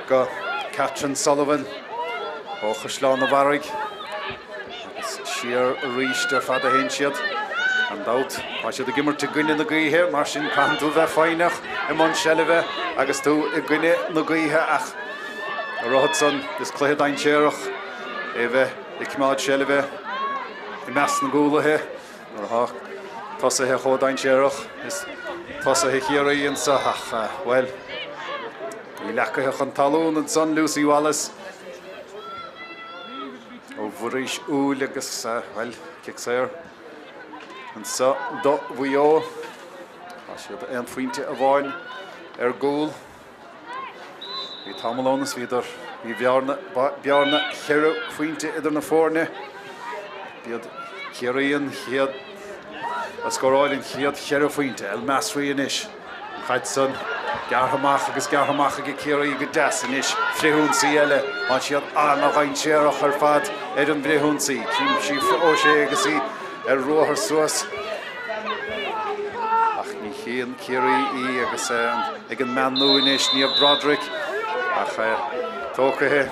go Catherine Sullivan ó Chaisleán an Bharraigh. Agus siar arís ar fad a théann siad. Gan dabht, tá siad ag imirt i gcoinne na gaoithe, mar sin caitheann tú bheith foighneach i mbun seilbhe agus tú i gcoinne na gaoithe ach a rothat san, is cluiche dainséarach é bheith ag coimeád seilbhe i measc na gcúlaithe nuair atá tosaithe chomh dainséarach is tosaithe Chiarraí anseo ach, bhuel, í leacaithe chun talún ansan, Lucy Wallace. Ó Mhuiris Úll agus, bhuel, cic saor anseo do Mhaigh Eo. Tá siad aon phointe amháin ar gcúl. Bhí tamall ann is bhíodar, bhí bearna, bearna cheithre phointe idir na foirne. B'iad Ciarraí an chéad a scóráil an chéad cheithre phointe. El Masri anois. An chaid san gearrtha amach agus gearrtha amach ag Ciarraí go deas anois. Frithionsaí eile. Tá siad ana-dhainséarach ar fad ar an bhfrithionsaí. Chím Síofra O'Shea agus í ar ruathar suas. Ach ní chíonn Ciarraí í agus ag an mbean nua anois, Niamh Broderick. Ach tógtha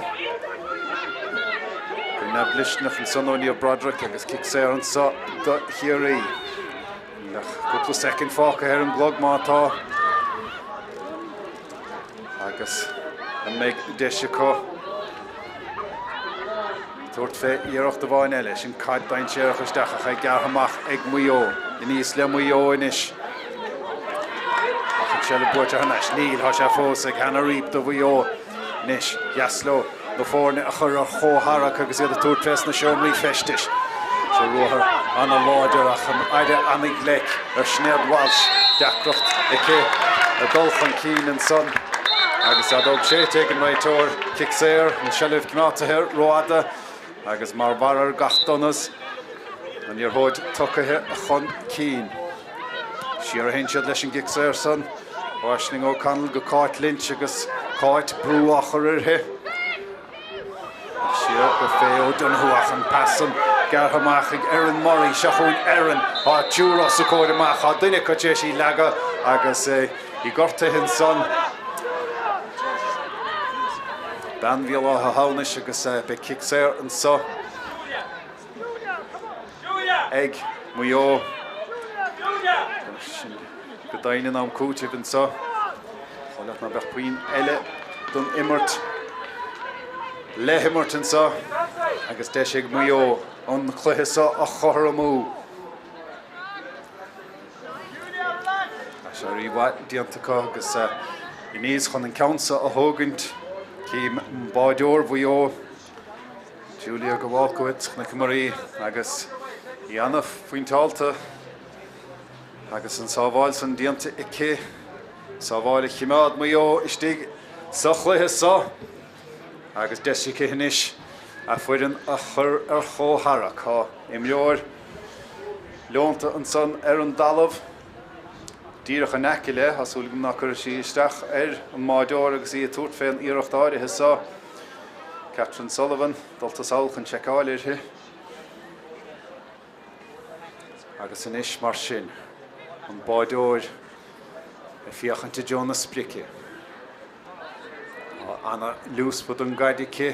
go neamhdhlisteanach ansan ó Niamh Broderick agus cic saor anso do Chiarraí. Níl ach cúpla soicind fágtha ar an gclog má tá. Agus an mbeidh deis acu tabhairt fé iarracht amháin eile? Sin caid dainséarach isteach ach é gearrtha amach ag Maigh Eo. Aníos le Maigh Eo anois. Ach an tseilbh buaite thar n-ais. Níl, tá sé fós ag Hannah Reape do Mhaigh Eo. Anois, dheas leo na foirne a chur ar chomhtharrac agus iad ag tabhairt fés na seomraí feistis. Sé ruathar ana-láidir ach an aire ana-ghleic ar Sinéad Walsh, deacracht aici a dul chun cinn ansan agus fheadóg séidte ag an réiteoir. Cic saor, an tseilbh coimeádtaithe rófhada agus mar bharr ar gach donas, an liathróid tugtha chun cinn. Siar a théann siad leis an gcic saor san. Ó Aisling O'Connell go Cáit Lynch agus Cáit brú á chur uirthi. Ach siar go Faye O'Donoghue ach an pas san gearrtha amach ag Erin Murray. Seo chugainn Erin. Tá triúr os a comhair amach. Tá duine acu tar éis í leagadh agus í gortaithe ansan. Bean Bhéal Átha hAmhnais agus beidh cic saor anso. Ag Maigh Eo. Sin go deimhin in am cúitimh anseo. Chomh leat ná beadh puinn eile don imirt le himirt anseo agus deis ag Maigh Eo an cluiche seo a chothromú. Tá sé rímhaith déanta acu agus aníos chun an ceann seo a thógaint. Cím báideoir Mhaigh Eo. Julia Gowalkiewicz, chonaiceamar í agus í ana-phointeálta agus an sábháil san déanta aici, sábháil a chimeád Maigh Eo istigh sa chluiche seo agus deis aici anois a foireann a chur ar chomhtharrac. Tá imreoir leonta ansan ar an dtalamh díreach in aice léi, tá súil agam ná cuirfidh sí isteach ar an mbáideoir agus í ag tabhairt fén iarracht áirithe seo. Catherine Sullivan dulta sall chun seiceáil uirthi. Agus anois mar sin, an báideoir ag féachaint i dtreo na sprice. Tá ana-liúspa don gcaid aici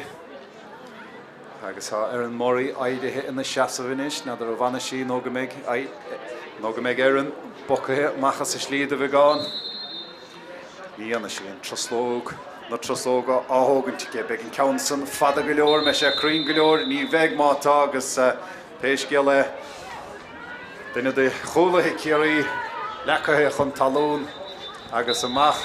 agus tá Erin Murray éirithe ina seasamh anois, n'fheadar an bhfanfaidh sí nó go mbeidh nó go mbeidh Erin bogtha amach as a slí de bheagán. Ní dhéanfaidh sí an truslóg, na truslóga á thógaint aici. Beidh an ceann san fada go leor, mbeidh sé cruinn go leor, ní bheidh má tá agus pé scéal é, duine de chúlaithe Chiarraí leagtha chun talún agus amach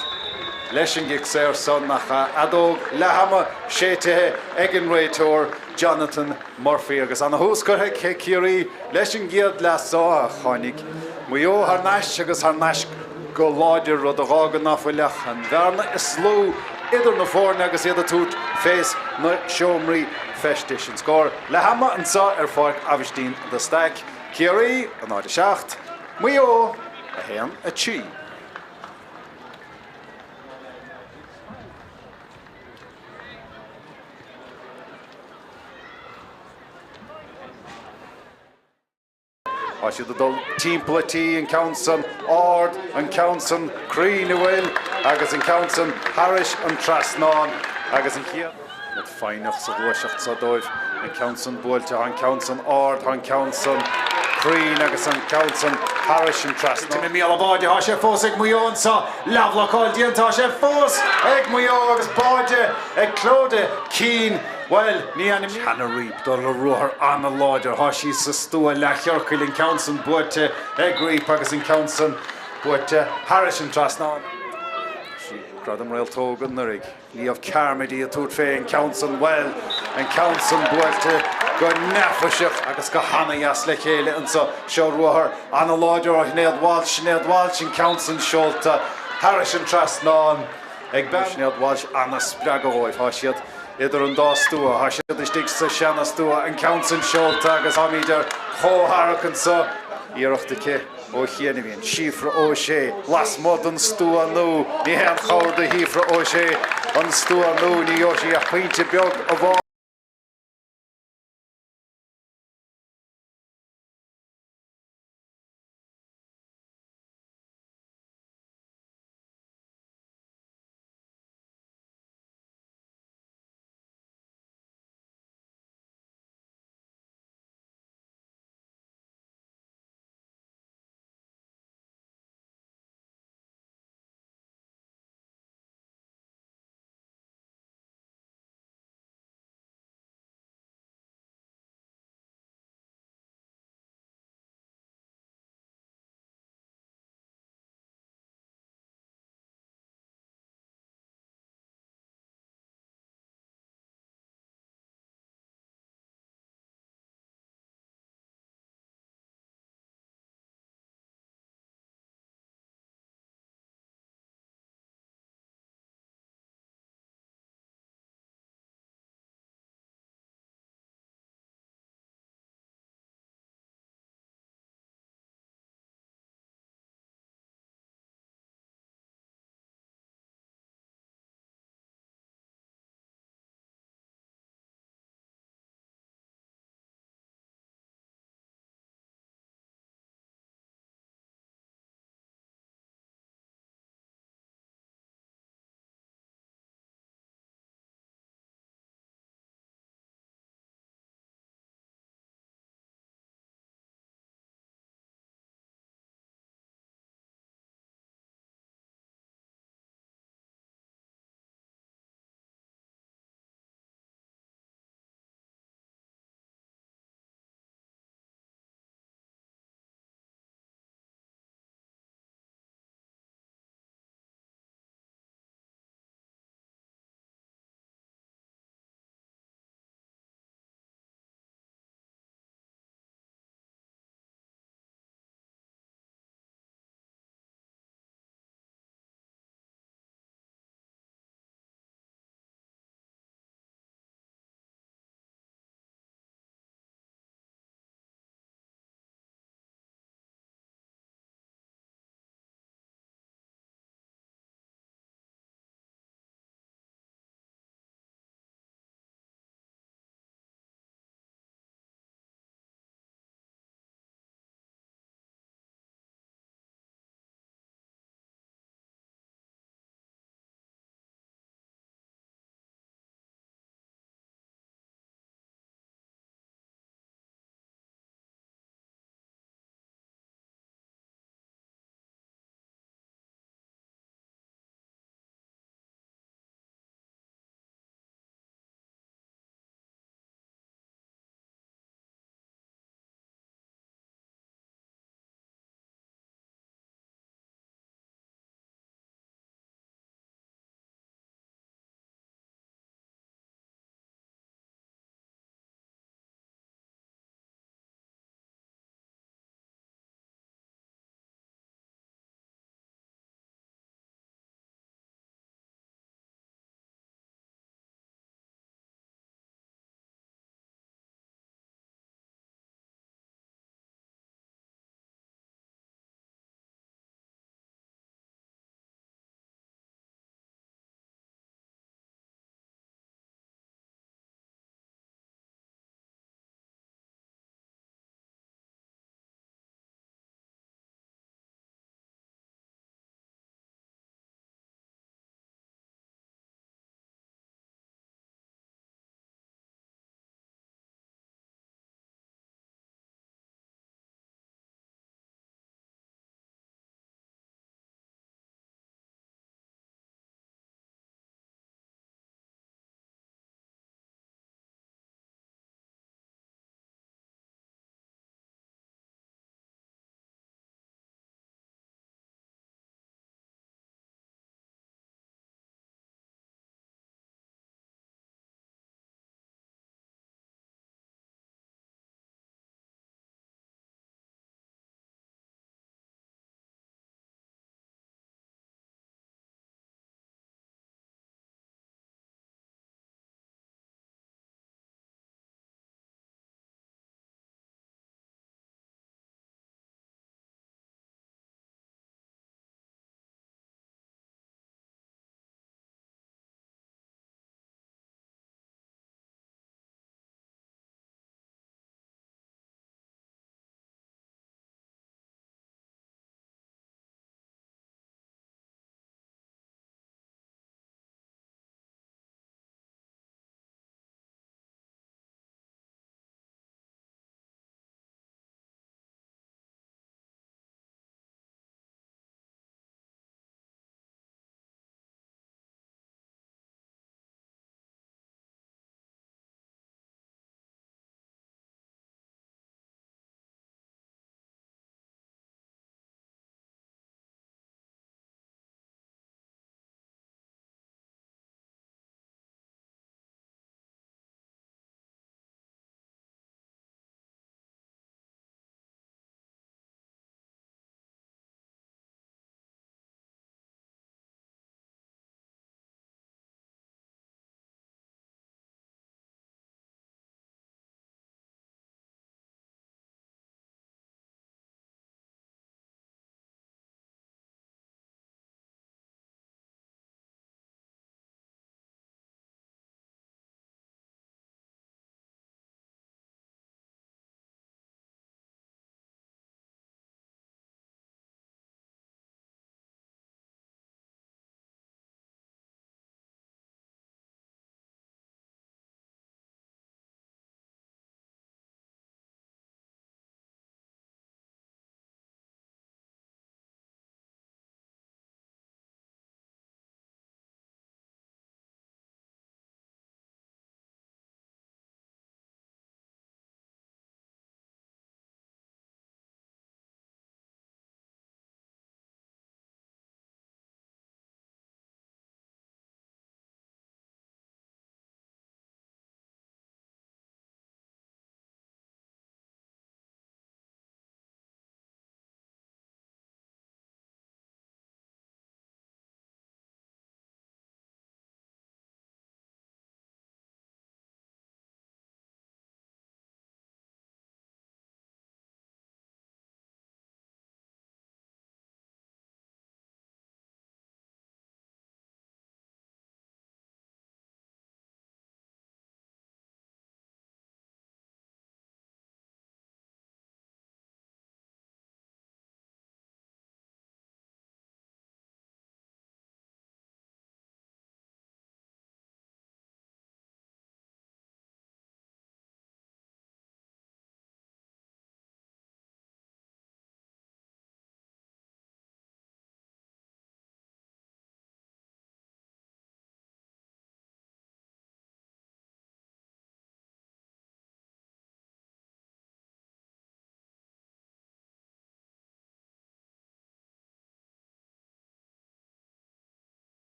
leis an gcic saor san ach fheadóg leath-ama séidte ag an réiteoir Jonathan Murphy agus ana-thús curtha ag Ciarraí leis an gcéad leath so ach tháinig Maigh Eo thar n-ais agus thar n-ais go láidir, rud a dh'fhágann ná fuil ach an bhearna is lú idir na foirne agus iad ag tabhairt fés na seomraí feistis. An scór leath ama anso ar Pháirc Aibhistín de Staic, Ciarraí, 0-7, Maigh Eo, 1-3. Tá siad ag dul timpeall an tí, an ceann san ard, an ceann san cruinn an bhfuil agus an ceann san thairis an trasnán agus an chéad rud foighneach sa ghluaiseacht seo dóibh, an ceann san buailte, tá an ceann san ard, tá an ceann san cruinn agus an ceann san thairis an trasnán. I mbéal an bháide, tá sé fós ag Maigh Eo anseo, leathbhlocáil déanta, tá sé fós ag Maigh Eo agus báide ag Clodagh Keane. Bhuel, ní ainm. Hannah Reape, dul le ruathar an-láidir. Tá sí sa stua leathchiorcail, an ceann san buaite ag Reape agus an ceann san buaite thairis an trasnán. Sí Gradam Réalt Óg anuraidh, Niamh Carmody ag tabhairt fé an ceann san, bhuel, an ceann san buailte go neafaiseach agus go hana-dheas le chéile anso. Seo ruathar an-láidir ó Shinéad Walsh, Sinéad Walsh, an ceann san seolta thairis an trasnán ag bean. Sinéad Walsh ana-spreagadh dhóibh. Tá siad. Idir an dá stua, tá siad istigh sa seana-stua, an ceann san seolta agus táimid ar chomhtharrac anso. Iarracht aici ó chian a bhíonn Síofra O'Shea lasmuigh den stua nua. Ní haon chabhair do Shíofra O'Shea an stua nua, ní gheobhaidh sí ach pointe beag amháin.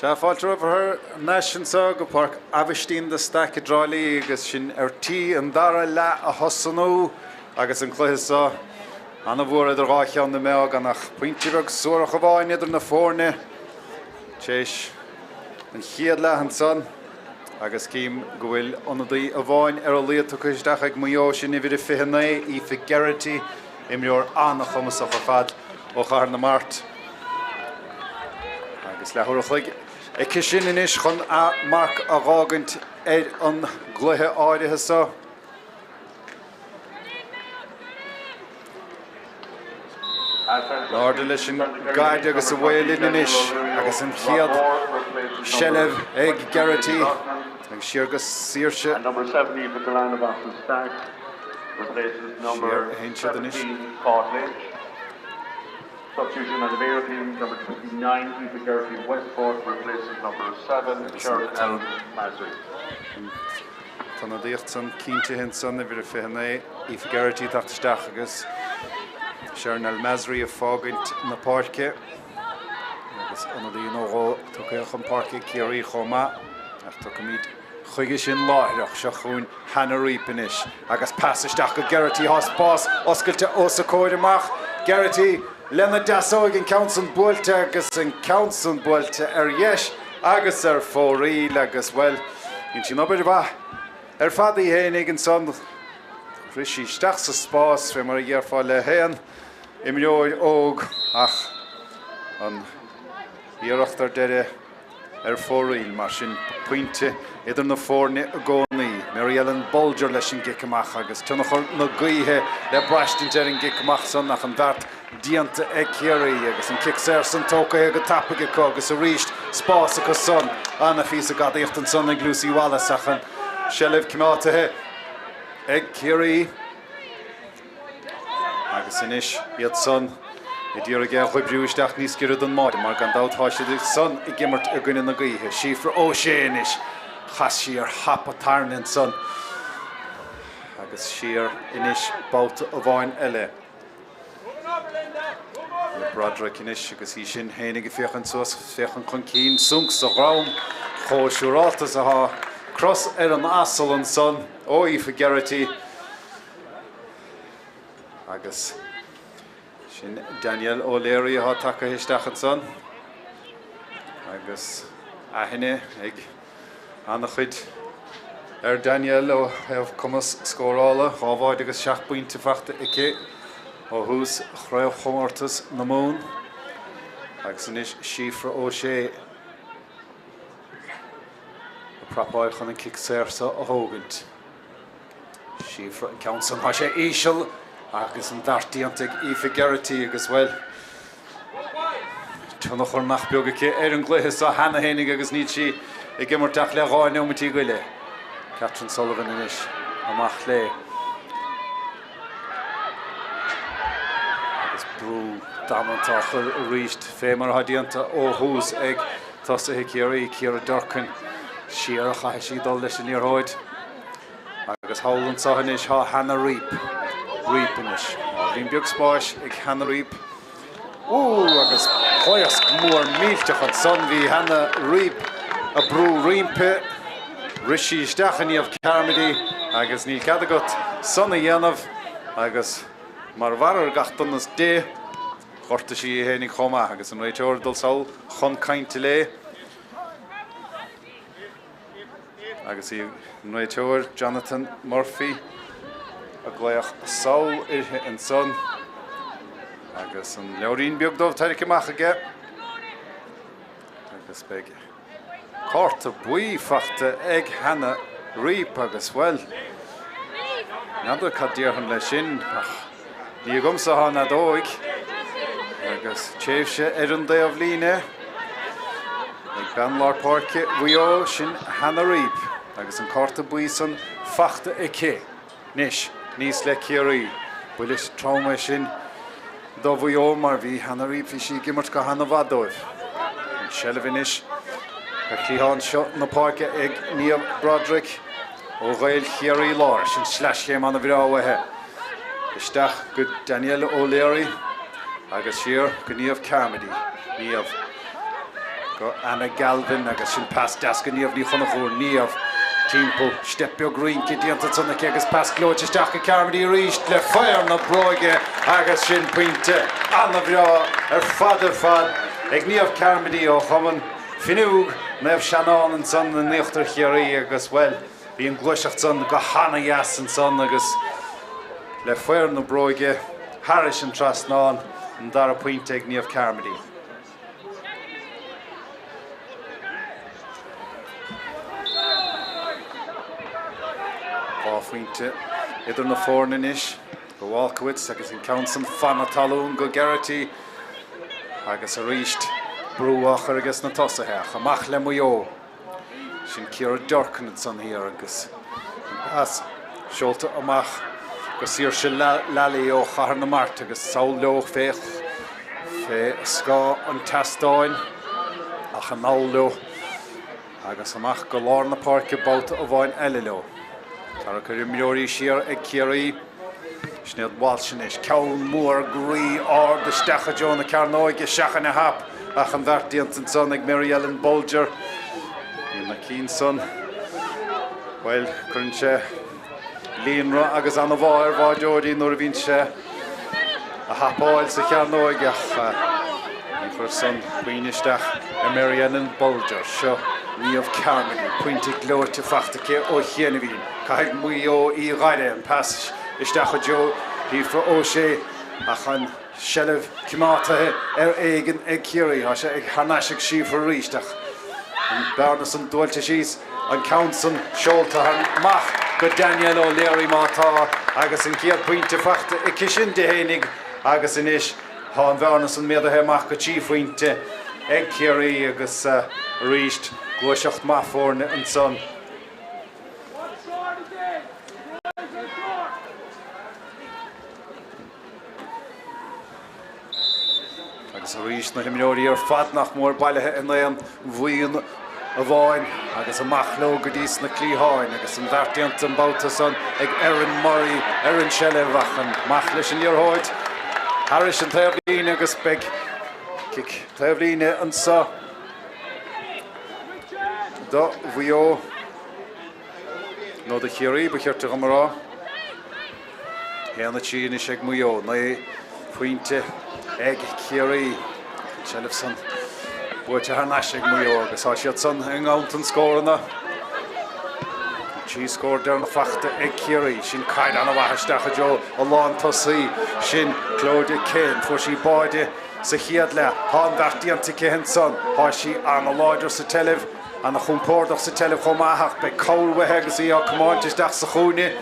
Sea, fáilte romhaibh thar n-ais anseo go Páirc Aibhistín de Staic i dTrá Lí agus sinn ar tí an dara leath a thosnú agus an cluiche seo ana-mhór idir dhá cheann na meá gan ach pointe beag suarach amháin idir na foirne tar éis an chéad leath ansan agus cím go bhfuil ionadaí amháin ar a laghad tugtha isteach ag Maigh Eo, sin uimhir a 29, Aoife Geraghty, imreoir an-chumasach ar fad ó Chathair na Mart. Agus leathuair a chloig aici sin anois chun a marc a dh'fhágaint ar an gcluiche áirithe seo. In airde leis an gcaid agus away linn anois agus an chéad seilbh ag Geraghty agus siar go Saoirse. Siar a théann siad anois. An t-ionadaíocht san cinntithe ansan, uimhir a 29, Aoife Geraghty ag teacht isteach agus Sharon El Masri ag fágaint na páirce agus ionadaí nó dhó tugtha chun páirce ag Ciarraí chomh maith ach tiocfaimid chuige sin láithreach. Seo chugainn Hannah Reape anois agus pas isteach go Geraghty. Tá spás oscailte os a comhair amach. Geraghty lena deasóig, an ceann san buailte agus an ceann san buailte ar dheis agus ar fóraoil agus, bhuel, dhein sí an obair mhaith ar fad í fhéinig ansan. Rith sí isteach sa spás, fé mar a dhéarfá le haon imreoir óg ach an iarracht ar deireadh ar fóraoil. Mar sin, pointe idir na foirne i gcónaí. Mary Ellen Bolger leis an gcic amach agus tionchar na gaoithe le braistint ar an gcic amach san ach an bheart déanta ag Ciarraí agus an cic saor san tógtha go tapaidh acu agus arís spás acu san. Ana-phíosa gadaíocht ansan ag Lucy Wallace ach an seilbh coimeádaithe ag Ciarraí. Agus anois iad san ag iarraidh é a dh'oibriú isteach níos giorra don mbáide, mar gan dabht tá siad san ag imirt i gcoinne na gaoithe. Síofra O'Shea anois, chas sí ar thapa tairne ansan agus siar anois babhta amháin eile. Le Broderick anois agus í sin fhéinig ag féachaint suas, féachaint chun cinn, sonc sa dhrom, chomh siúrálta is atá cros ar an asal ansan ó Aoife Geraghty. Agus sin Danielle O'Leary atá tagtha isteach ansan agus aithne ag an-chuid ar Danielle ó thaobh cumas scórála, 2 bháide agus 7 bpointe faighte aici ó thús Chraobhchomórtas na Mumhan. Agus anois Síofra O'Shea ag prapáil chun an cic saor seo a thógaint. Síofra an ceann san, tá sé íseal agus an bheart déanta ag Aoife Geraghty agus, bhuel, tionchar nach beag aici ar an gcluiche seo cheana fhéinig agus níl sí ag imirt ach le 12 neomaití go leith. Catherine Sullivan anois amach léi. Agus brú damanta á chur arís fé mar atá déanta ó thús ag tosaithe Chiarraí, Ciara Durkin. Siar a chaithfidh sí dul leis an liathróid. Agus thall anseo anois tá Hannah Reape. Reape anois. Ábhairín beag spáis ag Hannah Reape. Ó, agus pléasc mór millteach ansan. Bhí Hannah Reape ag brú roimpi. Rith sí isteach i Niamh Carmody agus níl cead agat san a dhéanamh agus mar bharr ar gach donas di, ghortaigh sí í fhéinig chomh maith agus an réiteoir ag dul sall chun cainte léi. Agus í an réiteoir Jonathan Murphy ag glaoch sall uirthi ansan agus an leabhairín beag dubh tarraingthe amach aige agus beidh cárta buí faighte ag Hannah Reape agus, bhuel, n'fheadar cad déarfainn leis sin ach Ní agamsa atá an fheadóig agus tréimhse ar an dtaobh líne ag bean lár páirce Mhaigh Eo, sin Hannah Reape agus an cárta buí san faighte aici. Anois, aníos le Ciarraí. Buille trom é sin do Mhaigh Eo mar bhí Hannah Reape, bhí sí ag imirt go hana-mhaith dóibh. An tseilbh anois ar chliathán seo na páirce ag Niamh Broderick. Ó Ghaeil Chiarraí Láir, sin sleaschéim an-bhreá uaithi. Isteach go Danielle O'Leary agus siar go Niamh Carmody. Niamh. Go Anna Galvin agus sin pas deas go Niamh Ní Chonchúir. Niamh timpeall, steip beag rince déanta ansan aici agus pas gleoite isteach go Carmody arís le faobhar na bróige agus sin pointe ana-bhreá ar fad ar fad ag Niamh Carmody ó Chumann Fionnúgh Naomh Seanán ansan in Íochtar Chiarraí agus, bhuel, bhí an gluaiseacht san go hana-dheas ansan agus le faobhar na bróige thairis an trasnán, an dara pointe ag Niamh Carmody. 2 phointe idir na foirne anois go Walkiewicz agus an ceann san fan na talún go Geraghty agus arís brú á chur aige sna tosaithe ach amach le Maigh Eo. Sin Ciara Durkin ansan thiar agus an pas seolta amach go Saoirse Lally ó Chathair na Mart agus sall leo fé fé scáth an tseastáin ach anall leo agus amach go lár na páirce babhta amháin eile leo. Tarrac ar imreoirí siar ag Ciarraí. Sinéad Walsh anois, ceann mór groí ard isteach i dtreo na cearnóige, seachain a hap ach an bheart déanta ansan ag Mary Ellen Bolger. Bíonn na cinn san, bhuel, cuireann sé líonrith agus an-bhá ar bháireoirí nuair a bhíonn sé a hapáil sa chearnóig ach ní chuir san puinn isteach ar Mary Ellen Bolger. Seo Niamh Carmody, pointe gleoite fachta aici ó chianaibhín. Caithfidh Maigh Eo í a ghaire, an pas isteach i dtreo Shíofra O'Shea ach an seilbh coimeádtaithe ar éigean ag Ciarraí. Tá sé ag thar n-ais ag Síofra arís ach an bearna san buailte síos, an ceann san seolta amach go Danielle O'Leary má tá agus an chéad pointe fachta aici sin di fhéinig agus anois tá an bhearna san méadaithe amach go 3 phointe ag Ciarraí agus arís gluaiseacht maith foirne ansan. Agus arís na himreoirí ar fad nach mór bailithe in aon bhuíon amháin agus amach leo go dtí sna cliatháin agus an bheart déanta an babhta san ag Erin Murray ar an seilbh ach amach leis an liathróid thairis an taobhlíne agus beidh cic taobhlíne anseo do Mhaigh Eo nó do Chiarraí ba chirte dhom a rá. 1-3 anois ag Maigh Eo, 9 phointe ag Ciarraí. An tseilbh san buaite thar n-ais ag Maigh Eo agus tá siad san i nganntan scóranna. 3 scór deireanach fachta ag Ciarraí. Sin caid an-mhaith isteach i dtreo a lántosaí. Sin Clodagh Kane. Fuair sí báide sa chéad leath. Tá an bheart déanta aici ansan. Tá sí an-láidir sa tseilbh. Ana-chompordach sa tseilbh chomh maith ach beidh cabhair uaithi agus í á comáint isteach sa chúinne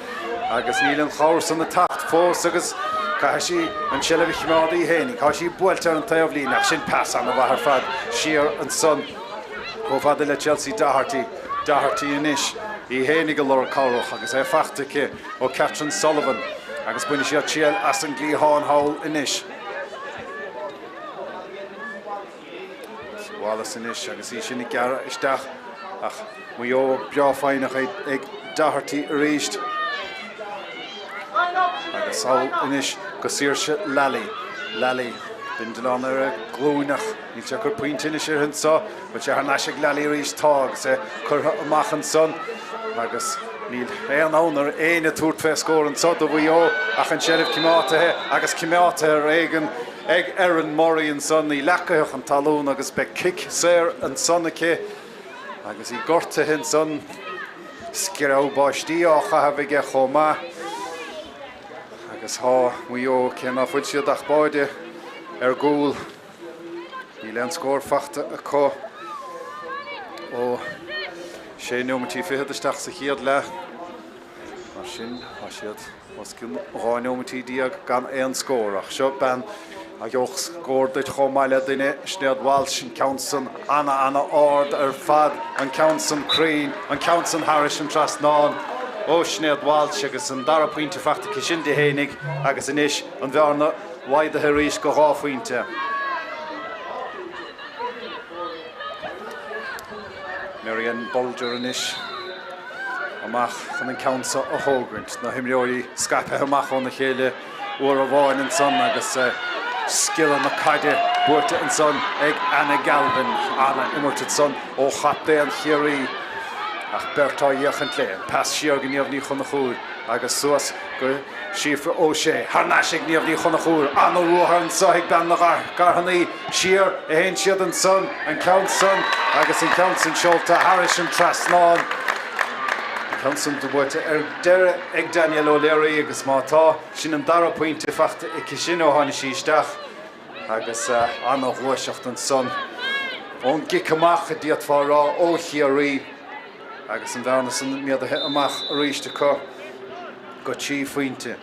agus níl an chabhair san ag teacht fós agus caithfidh sí an tseilbh a choimeád í fhéinig. Tá sí buailte ar an taobhlíne ach sin pas ana-mhaith ar fad siar ansan chomh fada le Chelsea Doherty. Doherty anois í fhéinig ag lorg cabhrach agus é fachta aici ó Catherine Sullivan agus bainfidh siad triail as an gcliathán thall anois. Wallace anois agus í sin ag gearradh isteach ach Maigh Eo breá foighneach ag Doherty arís. Agus sall anois go Saoirse Lally. Lally, bindealán ar a glúin ach níl sé ag cur pointe anois uirthi anseo. Bhfuil sé thar n-ais ag Lally arís? Tá agus é curtha amach ansan agus níl aon fhonn ar éinne tabhairt fé scór anseo do Mhaigh Eo ach an tseilbh coimeádtaithe agus coimeádtaithe ar éigean ag Erin Murray ansan, í leacaithe chun talún agus beidh cic saor ansan aici agus í gortaithe ansan. Sciorradh báistí á chaitheamh aige chomh maith agus tá Maigh Eo, cé ná fuil siad ach báide ar gcúl, níl aon scór fachta acu ó sé neomaití fichead isteach sa chéad leath. Mar sin, tá siad. Os cionn 12 neomaití gan aon scór ach seo bean a gheobhadh scór duit chomh maith le duine, Sinéad Walsh, an ceann san ana ana ard ar fad, an ceann san cruinn, an ceann san thairis an trasnán ó Sinéad Walsh agus an dara pointe fachta aici sin di fhéinig agus anois an bhearna laghdaithe arís go 2 phointe. Marianne Bolger anois amach chun an ceann seo a thógaint. Na himreoirí scaipthe amach óna chéile uair amháin ansan agus sciorradh na caide. Buailte ansan ag Anna Galvin. Ana-imirt ansan ó chaptaen Chiarraí ach beirt á fhéachaint léi. An pas siar go Niamh Ní Chonchúir agus suas go Síofra O'Shea. Thar n-ais ag Niamh Ní Chonchúir. Ana-ruathar anso ag bean na gCarthannaí. Siar a théann siad ansan, an ceann san agus an ceann san seolta thairis an trasnán. An ceann san buaite ar deireadh ag Danielle O'Leary agus má tá, sin an dara pointe faighte aici sin ó tháinig sí isteach agus ana-ghluaiseacht ansan ón gcic amach a d'fhéadfá a rá ó Chiarraí agus an bhearna san méadaithe amach arís acu go 3 phointe.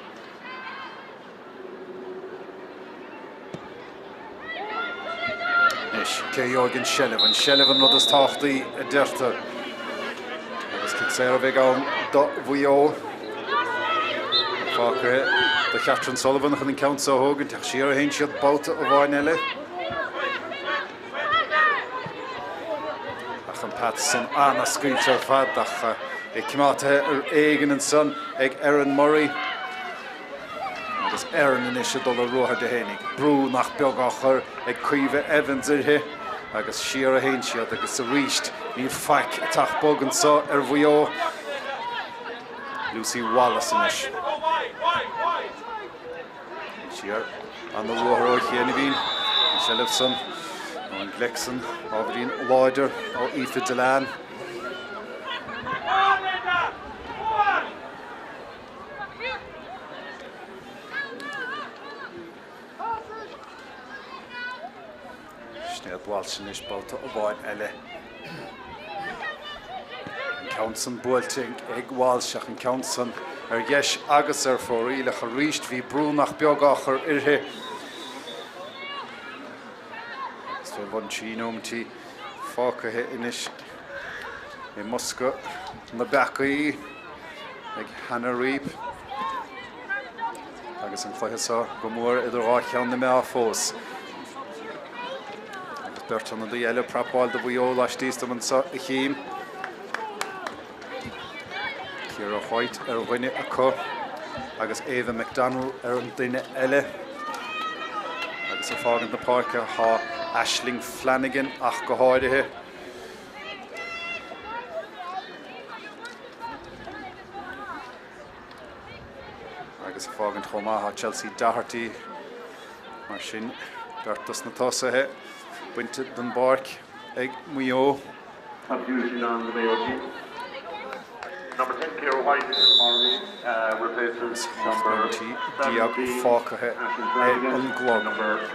Anois, cé a gheobhaidh an seilbh? An seilbh an rud is tábhachtaí, a deirtear. Agus cic saor a bheidh ann do Mhaigh Eo. Fágtha do Chatherine Sullivan chun an ceann seo a thógaint, ach siar a théann siad babhta amháin eile. Ach an pas san an-scaoilte ar fad, ach é coimeádta ar éigean ansan ag Erin Murray. Agus Erin anois ag dul ar ruathar di fhéinig. Brú nach beag á chur ag Caoimhe Evans uirthi agus siar a théann siad agus arís níl faic ag teacht bog anso ar Mhaigh Eo. Lucy Wallace anois. Siar ana-ruathar ó chianaibhín. An tseilbh san, nó an gleic san, ábhairín láidir ó Aoife Dillane. Sinéad Walsh anois babhta amháin eile. An ceann san buailte ag Walsh ach an ceann san ar dheis agus ar fóraoil ach arís bhí brú nach beag á chur uirthi. Agus fé bhun 3 nóimintí fágtha anois i mbosca na bpeacaí ag Hannah Reape agus an cluiche seo go mór idir dhá cheann na meá fós. Agus beirt ionadaí eile ag prapáil do Mhaigh Eo laistíos dom anseo a chím. Ciara White ar dhuine acu agus Ava McDonnell ar an duine eile. Agus ag fágaint na páirce tá Aisling Flanagan ach go háirithe. Agus ag fágaint chomh maith tá Chelsea Doherty. Mar sin, beirt dos na tosaithe bainte den bpáirc ag Maigh Eo. Substitution on the Mayo team. Number 10 Ciara White replaces number 17 fágtha ar an gclog.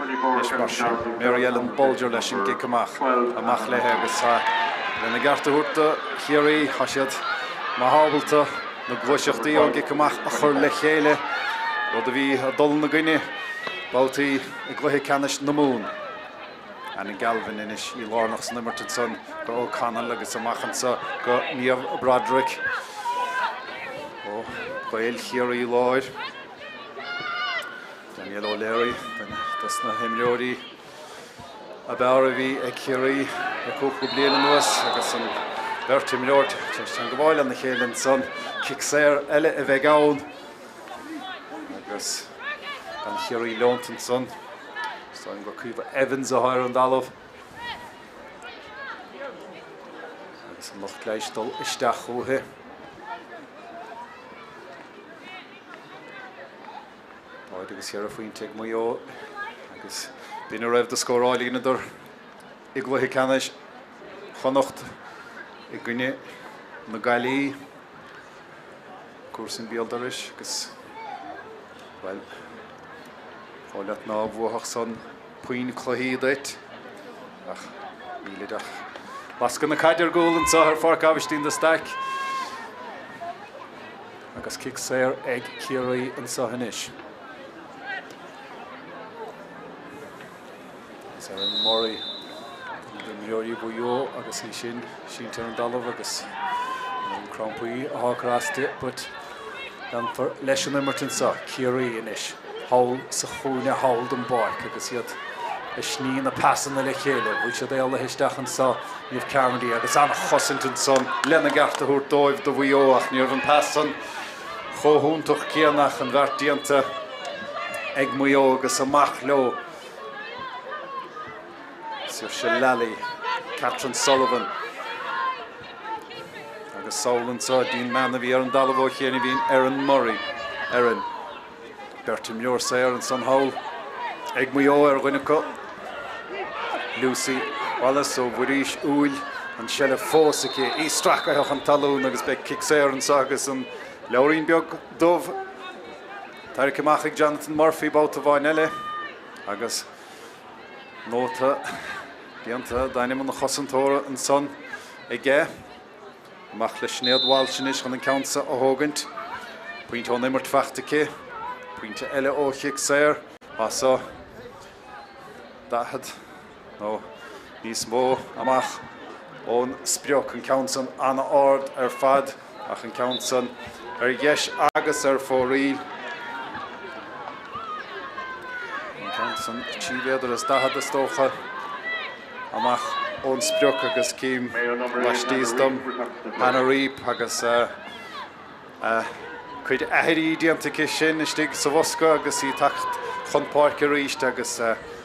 Anois mar sin, Mary Ellen Bolger leis an gcic amach, amach léi agus lena gceart a thabhairt do Chiarraí, tá siad maith ábalta na gluaiseachtaí ón gcic amach a chur le chéile, rud a bhí ag dul ina gcoinne babhtaí i gcluiche ceannais na Mumhan. Anna Galvin anois í lárnach san imirt ansan go O'Connell agus amach anso go Niamh Broderick ó Ghaeil Chiarraí Láir. Danielle O'Leary, duine dos na himreoirí ab fhearr a bhí ag Ciarraí le cúpla bliain anuas agus an bheirt imreoir tar éis teangabháil lena chéile ansan. Cic saor eile a bheidh ann agus bean Chiarraí leonta ansan. Is dóigh liom gur Caoimhe Evans atá ar an dtalamh. Agus an lucht leighis dul isteach chúithi. 0 agus 4 phointe ag Maigh Eo agus b'in a raibh de scóráil a dheineadar i gcluiche ceannais Chonnacht i gcoinne na Gaillimhe. Cúrsa an bhéal dorais agus, bhuel, dhóigh leat ná bhuafadh san puinn cluichí duit ach nílid ach lascadh na caide ar gcúl anseo ar Pháirc Aibhistín de Staic agus cic saor ag Ciarraí anseo anois. Agus Erin Murray, duine d'imreoirí Mhaigh Eo agus í sin sínte ar an dtalamh agus an crampaí atá ag cur as di but leanfar leis an imirt anseo. Ciarraí anois thall sa chúinne thall den bpáirc agus iad ag sní na pasanna le chéile. Bhfuil siad éalaithe isteach anseo Niamh Carmody agus an-chosaint ansan lena gceart a thabhairt dóibh do Mhaigh Eo ach ní raibh an pas san chomh hiontach céanna ach an bheart déanta ag Maigh Eo agus amach leo. Saoirse Lally, Catherine Sullivan agus sall anseo dtí'n mbean a bhí ar an dtalamh ó chianaibh bhí Erin Murray, Erin. Beirt imreoir saor ansan thall ag Maigh Eo ar dhuine acu, Lucy Wallace ó Bhuirís Iúil, an tseilbh fós aici, í stracaithe chun talún agus beidh cic saor anseo agus an leabhairín beag dubh tarraingthe amach ag Jonathan Murphy babhta amháin eile agus nóta déanta d'ainm an chosantóra ansan aige. Amach le Sinéad Walsh anois chun an ceann seo a thógaint. Pointe ón imirt faighte aici. Pointe eile ó chic saor. As so 40 nó níos mó amach ón sprioc. An ceann san an-ard ar fad ach an ceann san ar dheis agus ar fóraoil. An ceann san 3 mhéadar is 40 is dócha. Amach ón sprioc agus cím laistíos dom Hannah Reape agus a cuid aithrí déanta aici sin istigh sa bhosca agus í ag teacht chun páirce arís agus,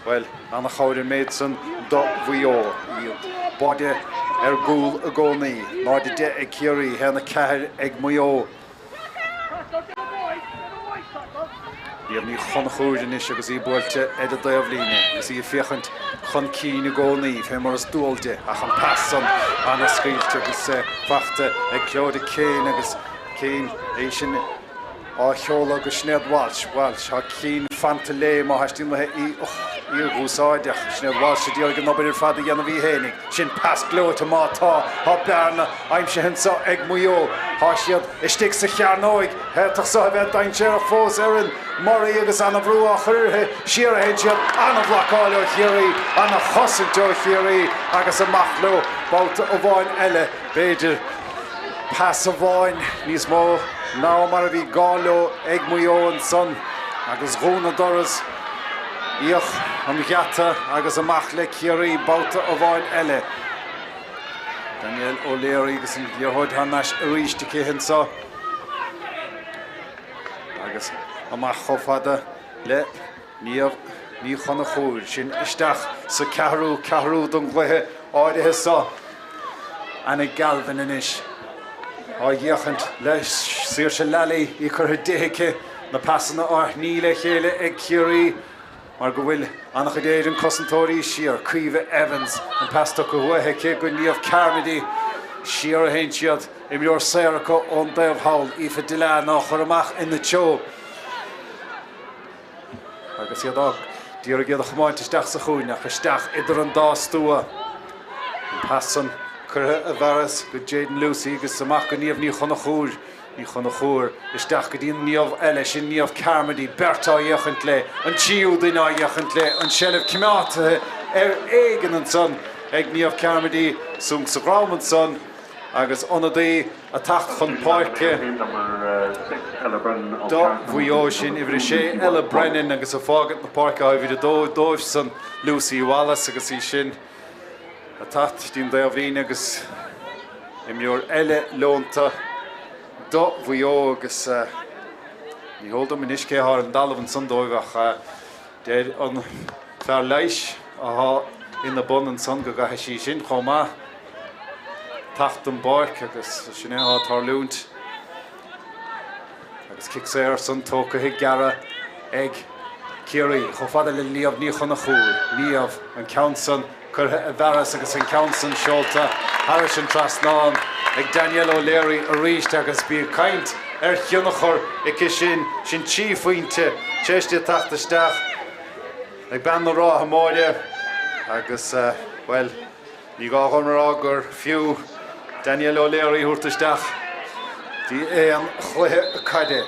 bhuel, an-chabhair an méid san do Mhaigh Eo. Iad báide ar gcúl i gcónaí. 0-10 ag Ciarraí, 1-4 ag Maigh Eo. Niamh Ní Chonchúir anois agus í buailte ar an dtaobhlíne agus í ag féachaint chun cinn i gcónaí, fé mar is dual di, ach an pas san an-scaoilte agus faighte ag Clodagh Keane agus Keane é sin á sheoladh go Sinéad Walsh. Walsh, tá Keane fanta léi má theastaíonn uaithi í a dh'úsáid ach Sinéad Walsh a d'iarraidh an obair ar fad a dhéanamh í fhéinig. Sin pas gleoite má tá. Tá bearna aimsithe anseo ag Maigh Eo. Tá siad istigh sa chearnóig. D'fhéadfadh seo a bheith dainséarach fós. Erin Murray agus ana-bhrú á chur uirthi. Siar a théann siad. Ana-bhlocáil ó Chiarraí. Ana-chosaint ó Chiarraí agus amach leo babhta amháin eile. B'fhéidir pas amháin níos mó ná mar a bhí gá leo ag Maigh Eo ansan agus dhún an doras, íoc an gheata agus amach le Ciarraí babhta amháin eile. Danielle O'Leary agus an liathróid thar n-ais arís aici anseo agus amach chomh fada le Niamh Ní Chonchúir. Sin isteach sa ceathrú ceathrú don gcluiche áirithe seo. Anna Galvin anois á fhéachaint le Saoirse Lally, í curtha di aici, na pasanna á shní le chéile ag Ciarraí mar go bhfuil an-chuid Éireann cosantóirí siar. Caoimhe Evans, an pas tugtha uaithi aici go Niamh Carmody. Siar a théann siad, imreoir saor acu ón dtaobh thall, Aoife Dillane á chur amach ina treo. Agus iad á d'iarraidh iad a chomáint isteach sa chúinne ach isteach idir an dá stua. An pas san curtha i bhfearas go Jayden Lucey agus amach go Niamh Ní Chonchúir. Ní Chonchúir isteach go dtí an Niamh eile, sin Niamh Carmody, beirt á fhéachaint léi, an tríú duine á fhéachaint léi, an tseilbh coimeádta ar éigean ansan ag Niamh Carmody, súng sa dhrom ansan agus ionadaí ag teacht chun páirce do Mhaigh Eo sin uimhir a sé, Ella Brennan agus ag fágaint na páirce uimhir a dó dóibhsan, Lucy Wallace agus í sin ag teacht dtí'n dtaobhlíne agus imreoir eile leonta do Mhaigh Eo agus ní heol dom anois cé atá ar an dtalamh ansan dóibh ach Deir an fear leighis athá ina bun ansan go gcaithfidh sí sin chomh maith teacht den bpáirc agus sin é athá ag tarlúint. Agus cic saor san tógtha gearra ag Ciarraí chomh fada le Niamh Ní Chonchúir. Niamh, an ceann san curtha i bhfearas agus an ceann san seolta thairis an trasnán ag Danielle O'Leary arís agus bí ag caint ar thionchar aici sin, sin 3 phointe tar éis di teacht isteach ag bean na Rátha Móire agus, bhuel, ní gá dhom a rá gur fiú Danielle O'Leary a thabhairt isteach dtí aon chluiche caide.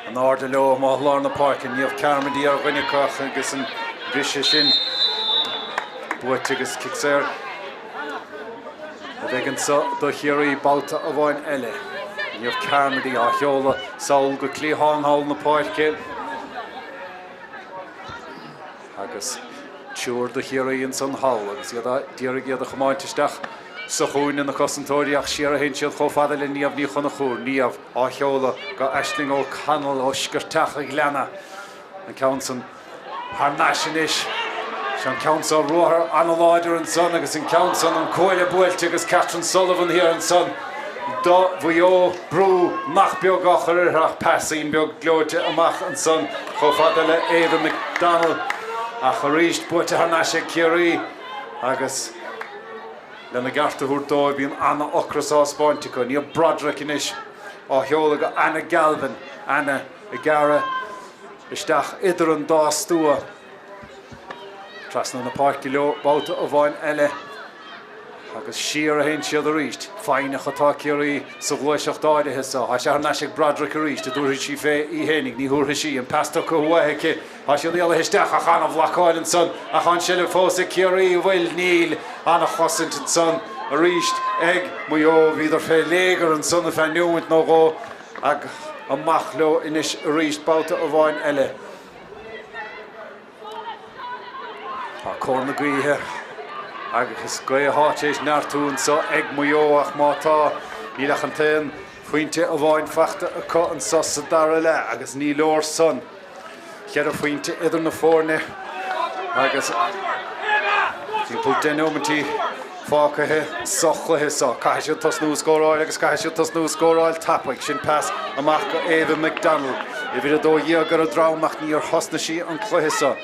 In airde leo amuigh i lár na páirce, Niamh Carmody ar dhuine acu ach agus an briseadh sin buaite agus cic saor a bheidh anseo do Chiarraí babhta amháin eile. Niamh Carmody á sheoladh sall go cliathán thall na páirce agus triúr do Chiarraí ansan thall agus iad á d'iarraidh iad a chomáint isteach. sa chúinne, na cosantóirí, ach siar a théann siad chomh fada le Niamh Ní Chonchúir. Niamh á sheoladh go Aisling O'Connell ó Sciorteach a' Ghleanna. An ceann san thar n-ais anois. Seo an ceann seo, ruathar an-láidir ansan agus an ceann san, an cuaille buailte agus Catherine Sullivan thiar ansan do Mhaigh Eo. Brú nach beag á chur uirthi ach peasaín beag gleoite amach ansan chomh fada le Ava McDonnell ach arís buaite thar n-ais ag Ciarraí agus lena gceart a thabhairt dóibh bíonn an-ocras á spáint acu. Niamh Broderick anois á sheoladh go Anna Galvin. Anna ag gearradh isteach idir an dá stua. Trasna na páirce leo babhta amháin eile agus siar a théann siad arís. Foighneach atá Ciarraí sa ghluaiseacht áirithe seo. Tá sé thar n-ais ag Broderick arís. An dtabharfaidh sí fé í fhéinig? Ní thabharfaidh sí. An pas tugtha uaithi aici. Tá siad éalaithe isteach ach an-bhlocáil ansan ach an seilbh fós ag Ciarraí. An bhfuil? Níl. An-chosaint ansan arís ag Maigh Eo. Bhíodar fé léigear ansan ar feadh neomait nó dhó. Ach amach leo anois arís babhta amháin eile. Tá cóir na gaoithe agus gaoth atá tar éis neartú anseo ag Maigh Eo ach má tá, níl ach an t-aon phointe amháin faighte acu anseo sa dara leath agus ní leor san. Cheithre phointe idir na foirne agus timpeall 10 neomaintí fágtha sa chluiche seo. Caithfidh siad tosnú ag scóráil agus caithfidh siad tosnú ag scóráil tapaidh. Sin pas amach go Ava McDonnell. Uimhir 12 ar a drom ach níor thosnaigh sí an cluiche seo.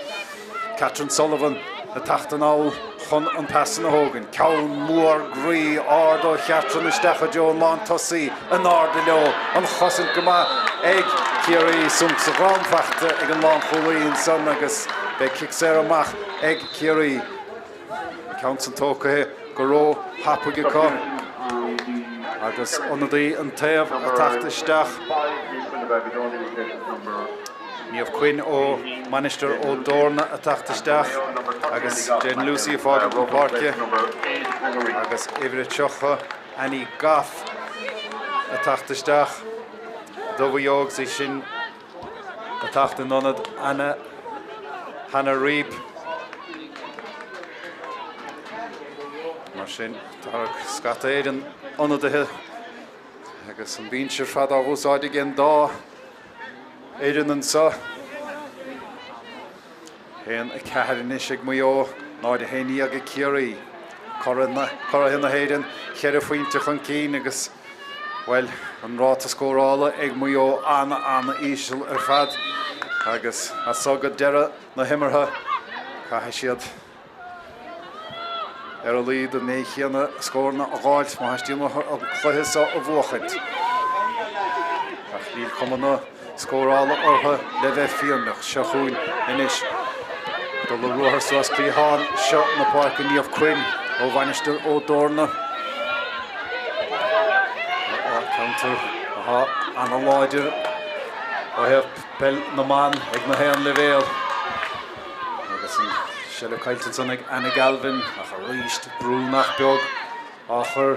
Catherine Sullivan ag teacht anall chun an pas san a thógaint. Ceann mór groí ard ó Chatherine isteach i dtreo an lántosaí. In airde leo. An chosaint go maith ag Ciarraí. Sonc sa dhrom faighte ag an lánchúlaí ansan agus beidh cic saor amach ag Ciarraí. An ceann san tógtha go ró-thapaidh acu agus ionadaí an taobh ag teacht isteach. Niamh Quinn ó Mainistir Ó dTorna ag teacht isteach agus Jane Lucey ag fágaint na páirce agus uimhir 30 Annie Goff ag teacht isteach do Mhaigh Eo agus í sin ag teacht in ionad Anna Hannah Reape. Mar sin tá scata Éireann ionadaithe agus an binse ar fad á úsáid ag an dá fhoireann anseo. 1, 4 anois ag Maigh Eo, 0, 11 ag Ciarraí. Curaithe na hÉireann cheithre phointe chun cinn agus, bhuel, an ráta scórála ag Maigh Eo an-an-íseal ar fad agus as so go deireadh na himeartha caithfidh siad ar a laghad an méid chéanna scóranna a dh'fháilt má theastaíonn uathu an cluiche seo a bhuachaint. Ach níl cuma na scórála orthu le bheith fírinneach. Seo chugainn anois dul ar ruathar suas cliathán seo na páirce Niamh Quinn ó Mhainistir Ó dTorna. Ceantar atá ana-láidir ó thaobh peil na mban ag na haon leibhéal. Agus an seilbh caillte ansan ag Anna Galvin ach arís brú nach beag á chur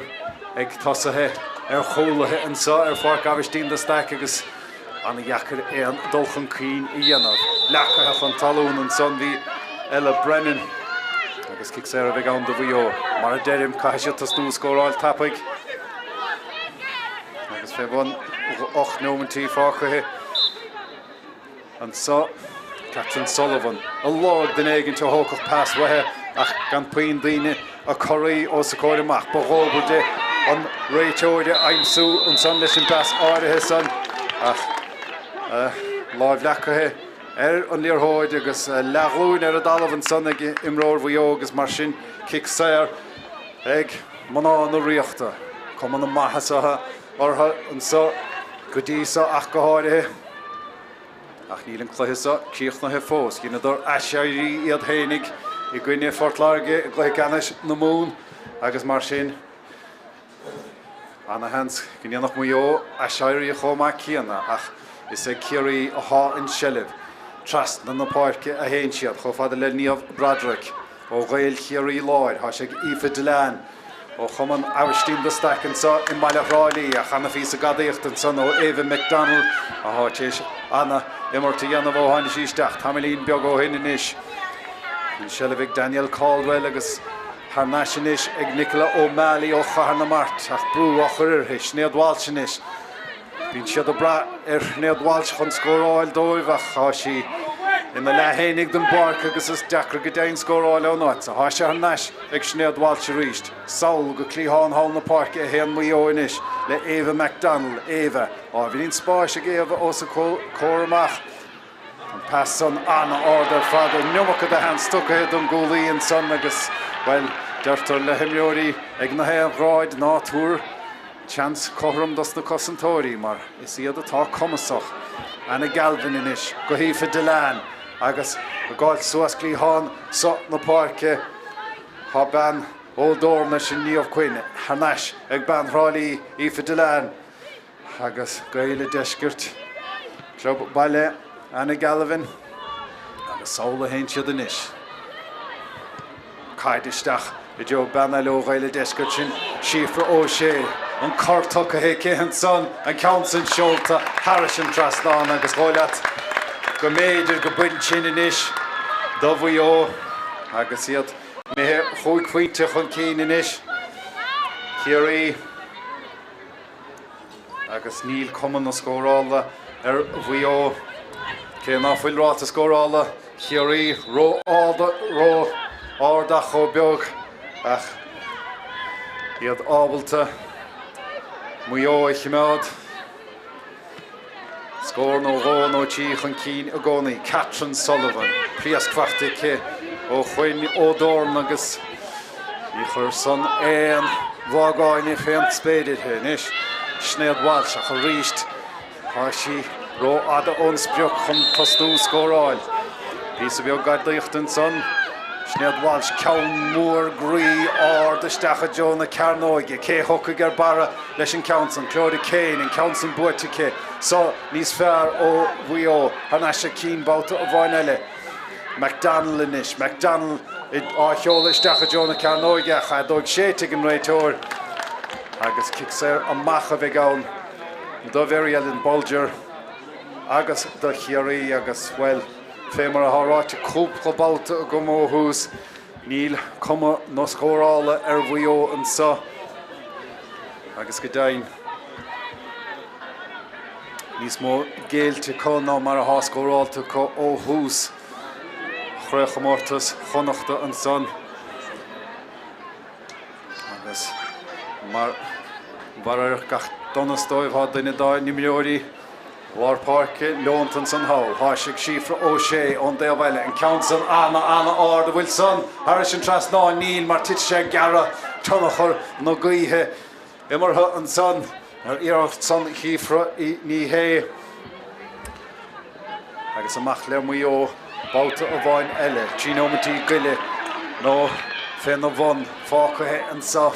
ag tosaithe ar chúlaithe anseo ar Pháirc Aibhistín de Staic agus an-dheacair aon dul chun cinn a dhéanamh. Leacaithe chun talún ansan bhí Ella Brennan agus cic saor a bheidh ann do Mhaigh Eo. Mar a deirim, caithfidh siad tosnú ag scóráil tapaidh agus fé bhun 8 neomaintí fágtha. Anseo, Catherine Sullivan ag lorg duine éigin a thógfadh pas uaithi ach gan puinn daoine ag corraí os a comhair amach. Ba dhóbair di an réiteoir a aimsiú ansan leis an bpas áirithe san ach láimh leacaithe ar an liathróid agus leathghlúin ar an dtalamh ansan ag imreoir Mhaigh Eo agus mar sin cic saor ag mná na Ríochta. Cuma na maitheasa orthu anseo go dtí seo ach go háirithe. Ach níl an cluiche seo críochnaithe fós. Dheineadar aiséirí iad fhéinig i gcoinne Phort Láirge i gcluiche ceannais na Mumhan agus mar sin ana-sheans go ndéanfadh Maigh Eo aiséirí chomh maith céanna ach is ag Ciarraí athá an tseilbh. Trasna na páirce a théann siad chomh fada le Niamh Broderick. Ó Ghaeil Chiarraí Láir, tá sé ag Aoife Dillane ó Chumann Aibhistín de Staic anseo i mbaile Thrá Lí, ach ana-phíosa gadaíochta ansan ó Ava McDonnell atá tar éis ana-imirt a dhéanamh ó tháinig sí isteach tamaillín beag ó shin anois. An seilbh ag Danielle Caldwell agus. Thar n-ais anois ag Nicola O'Malley ó Chathair na Mart ach brú á chur uirthi. Sinéad Walsh anois. Bíonn siad ag brath ar Shinéad Walsh chun scóráil dóibh ach tá sí ina leath fhéinig den bpáirc agus is deacair go deimhin scóráil ón áit. Tá sé thar n-ais ag Sinéad Walsh arís. Sall go cliathán thall na páirce a théann Maigh Eo anois le Ava McDonnell. Ava. Ábhairín spáis ag Ava os a comhair amach. An pas san an-ard ar fad, an iomarca de sheans tugtha don gcúlaí ansan agus, bhuel, deirtear le himreoirí ag na haon ghráid ná tabhair seans cothrom dos na cosantóirí mar is iad atá cumasach. Anna Galvin anois go hAoife Dillane agus ag gabháil suas cliathán so na páirce tá bean ó Dhorna, sin Niamh Quinn, thar n-ais ag bean Thrá Lí, Aoife Dillane. Agus Gaeil a' Deiscirt, club baile Anna Galvin agus sall a théann siad anois. Caid isteach i dtreo bean eile ó Ghaeil a' Deiscirt, sin Síofra O'Shea. An cor tugtha aici ansan, an ceann san seolta thairis an trasnán agus dhóigh leat go mb'fhéidir go b'in sin anois do Mhaigh Eo agus iad imithe chúig phointe chun cinn anois. Ciarraí. Agus níl cuma na scórála ar Mhaigh Eo, cé ná fuil ráta scórála Chiarraí ró-ard ach chomh beag, ach iad ábalta Maigh Eo a chimeád scór nó dhó nó trí chun cinn i gcónaí. Catherine Sullivan, pléasc faighte aici ó Chuinn Ó Dorn agus ní chuir san aon bhágáine fén spéir uirthi. Anois Sinéad Walsh ach arís tá sí rófhada ón sprioc chun tosnú scóráil. Píosa beag gadaíochta ansan. Sinéad Walsh, ceann mór groí ard isteach i dtreo na cearnóige. Cé thiocfaidh ar barra leis an ceann san? Clodagh Kane, an ceann san buaite aici. So, níos fearr ó Mhaigh Eo. Thar n-ais ag Keane babhta amháin eile. McDonnell anois. McDonnell á sheoladh isteach i dtreo na cearnóige ach fheadóg séidte ag an réiteoir agus cic saor amach a bheidh ann do Mhary Ellen Bolger agus do Chiarraí agus, bhuel, Fé mar atá ráite cúpla babhta agam ó thús, níl cuma na scórála ar Mhaigh Eo anseo agus go deimhin níos mó géillte acu ná mar atá scóráilte acu ó thús Chraobhchomórtas Chonnachta ansan. Agus mar mar a oirfeadh gach donas dóibh tá duine dá n-imreoirí lár páirce leonta ansan thall. Tá sé ag Síofra O'Shea ón dtaobh eile. An ceann san ana, ana-ard. An bhfuil san thairis an trasnán? Níl, mar titfidh sé ag gearradh tionchar na gaoithe imeartha ansan ar iarracht san Shíofra Ní Shé. Agus amach le Maigh Eo babhta amháin eile. 13 nóimeintí go leith nó féna bhun fágtha anseo.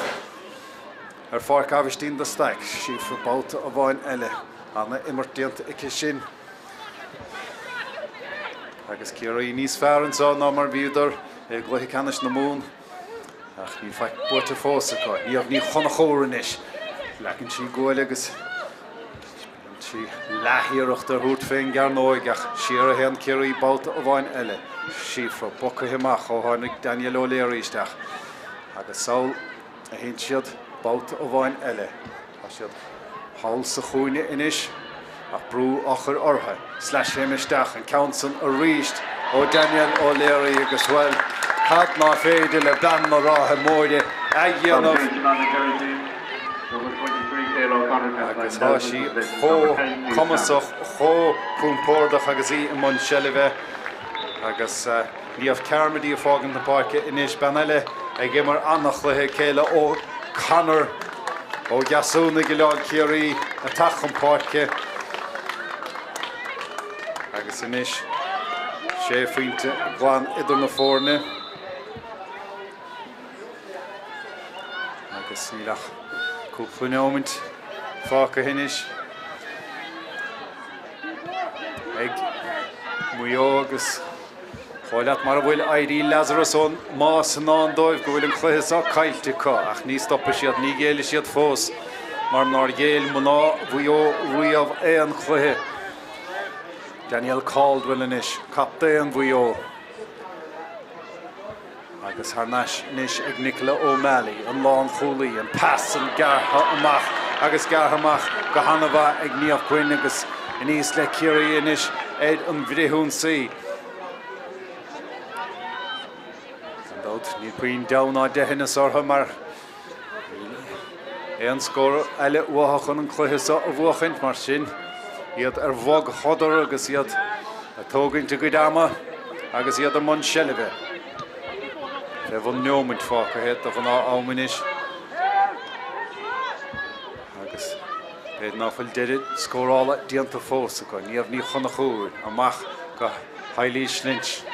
Ar Pháirc Aibhistín de Staic, Síofra babhta amháin eile. Ana-imirt déanta aici sin. Agus Ciarraí níos fearr anseo ná mar bhíodar i gcluiche ceannais na Mumhan. Ach níl faic buaite fós acu. Niamh Ní Chonchúir anois. Leagann sí guaille agus déanann sí leathiarracht ar thabhairt fén gcearnóig ach siar a théann Ciarraí babhta amháin eile. Síofra bogtha amach ó tháinig Danielle O'Leary isteach. Agus sall a théann siad babhta amháin eile. Tá siad thall sa chúinne anois ach brú á chur orthu. Sleaschéim isteach, an ceann san arís ó Danielle O'Leary agus, bhuel, cad ná féidir le bean na Rátha Móire a dhéanamh? Agus tá sí chomh cumasach, chomh compordach agus í i mbun seilbhe agus. Niamh Carmody ag fágaint na páirce anois, bean eile ag imir ana-chluiche, Kayla O'Connor ó Dheasúnaigh Oileán Ciarraí ag teacht chun páirce agus anois sé phointe glan idir na foirne agus níl ach cúpla neomant fágtha anois ag Maigh Eo agus Dóigh leat mara bhfuil éirí Lazarus ón mbás i ndán dóibh go bhfuil an cluiche seo caillte acu ach ní stopfaidh siad, ní ghéillfidh siad fós mar nár ghéill mná Mhaigh Eo riamh aon chluiche. Danielle Caldwell anois, captaen Mhaigh Eo. Agus thar n-ais anois ag Nicola O'Malley, an lánchúlaí, an pas san gearrtha amach agus gearrtha amach go han-mhaith ag Niamh Quinn agus aníos le Ciarraí anois ar an bhfrithionsaí. Gan dabht, níl puinn deabhadh ná deithneas orthu mar níl aon scór eile uathu chun an cluiche seo a bhuachaint, mar sin iad ar bhog-shodar agus iad ag tógaint a gcuid ama agus iad i mbun seilbhe. Fé bhun neomaint fágtha de ghnáth-am anois agus b'fhéidir ná fuil deireadh scórála déanta fós acu. Niamh Ní Chonchúir amach go hEilís Lynch.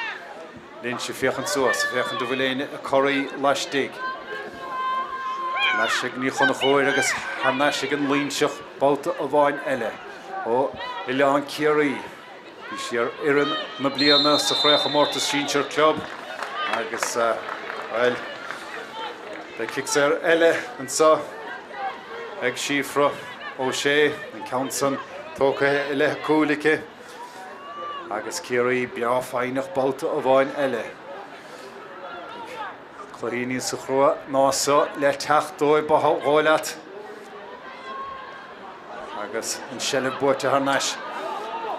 Lynch ag féachaint suas, ag féachaint an bhfuil éinne ag corraí laistigh. Thar n-ais ag Ní Chonchúir agus thar n-ais ag an Loingseach babhta amháin eile ó Oileán Ciarraí. Bhí sí ar fhoireann na bliana sa Chraobhchomórtas Sinsir Club agus, bhuel, beidh cic saor eile anseo ag Síofra O'Shea, an ceann san tógtha i leith a cúil aici. Agus Ciarraí breá foighneach babhta amháin eile. Beidh cluichí níosa chrua ná seo le teacht dóibh, ba dhóigh leat. Agus an seilbh buaite thar n-ais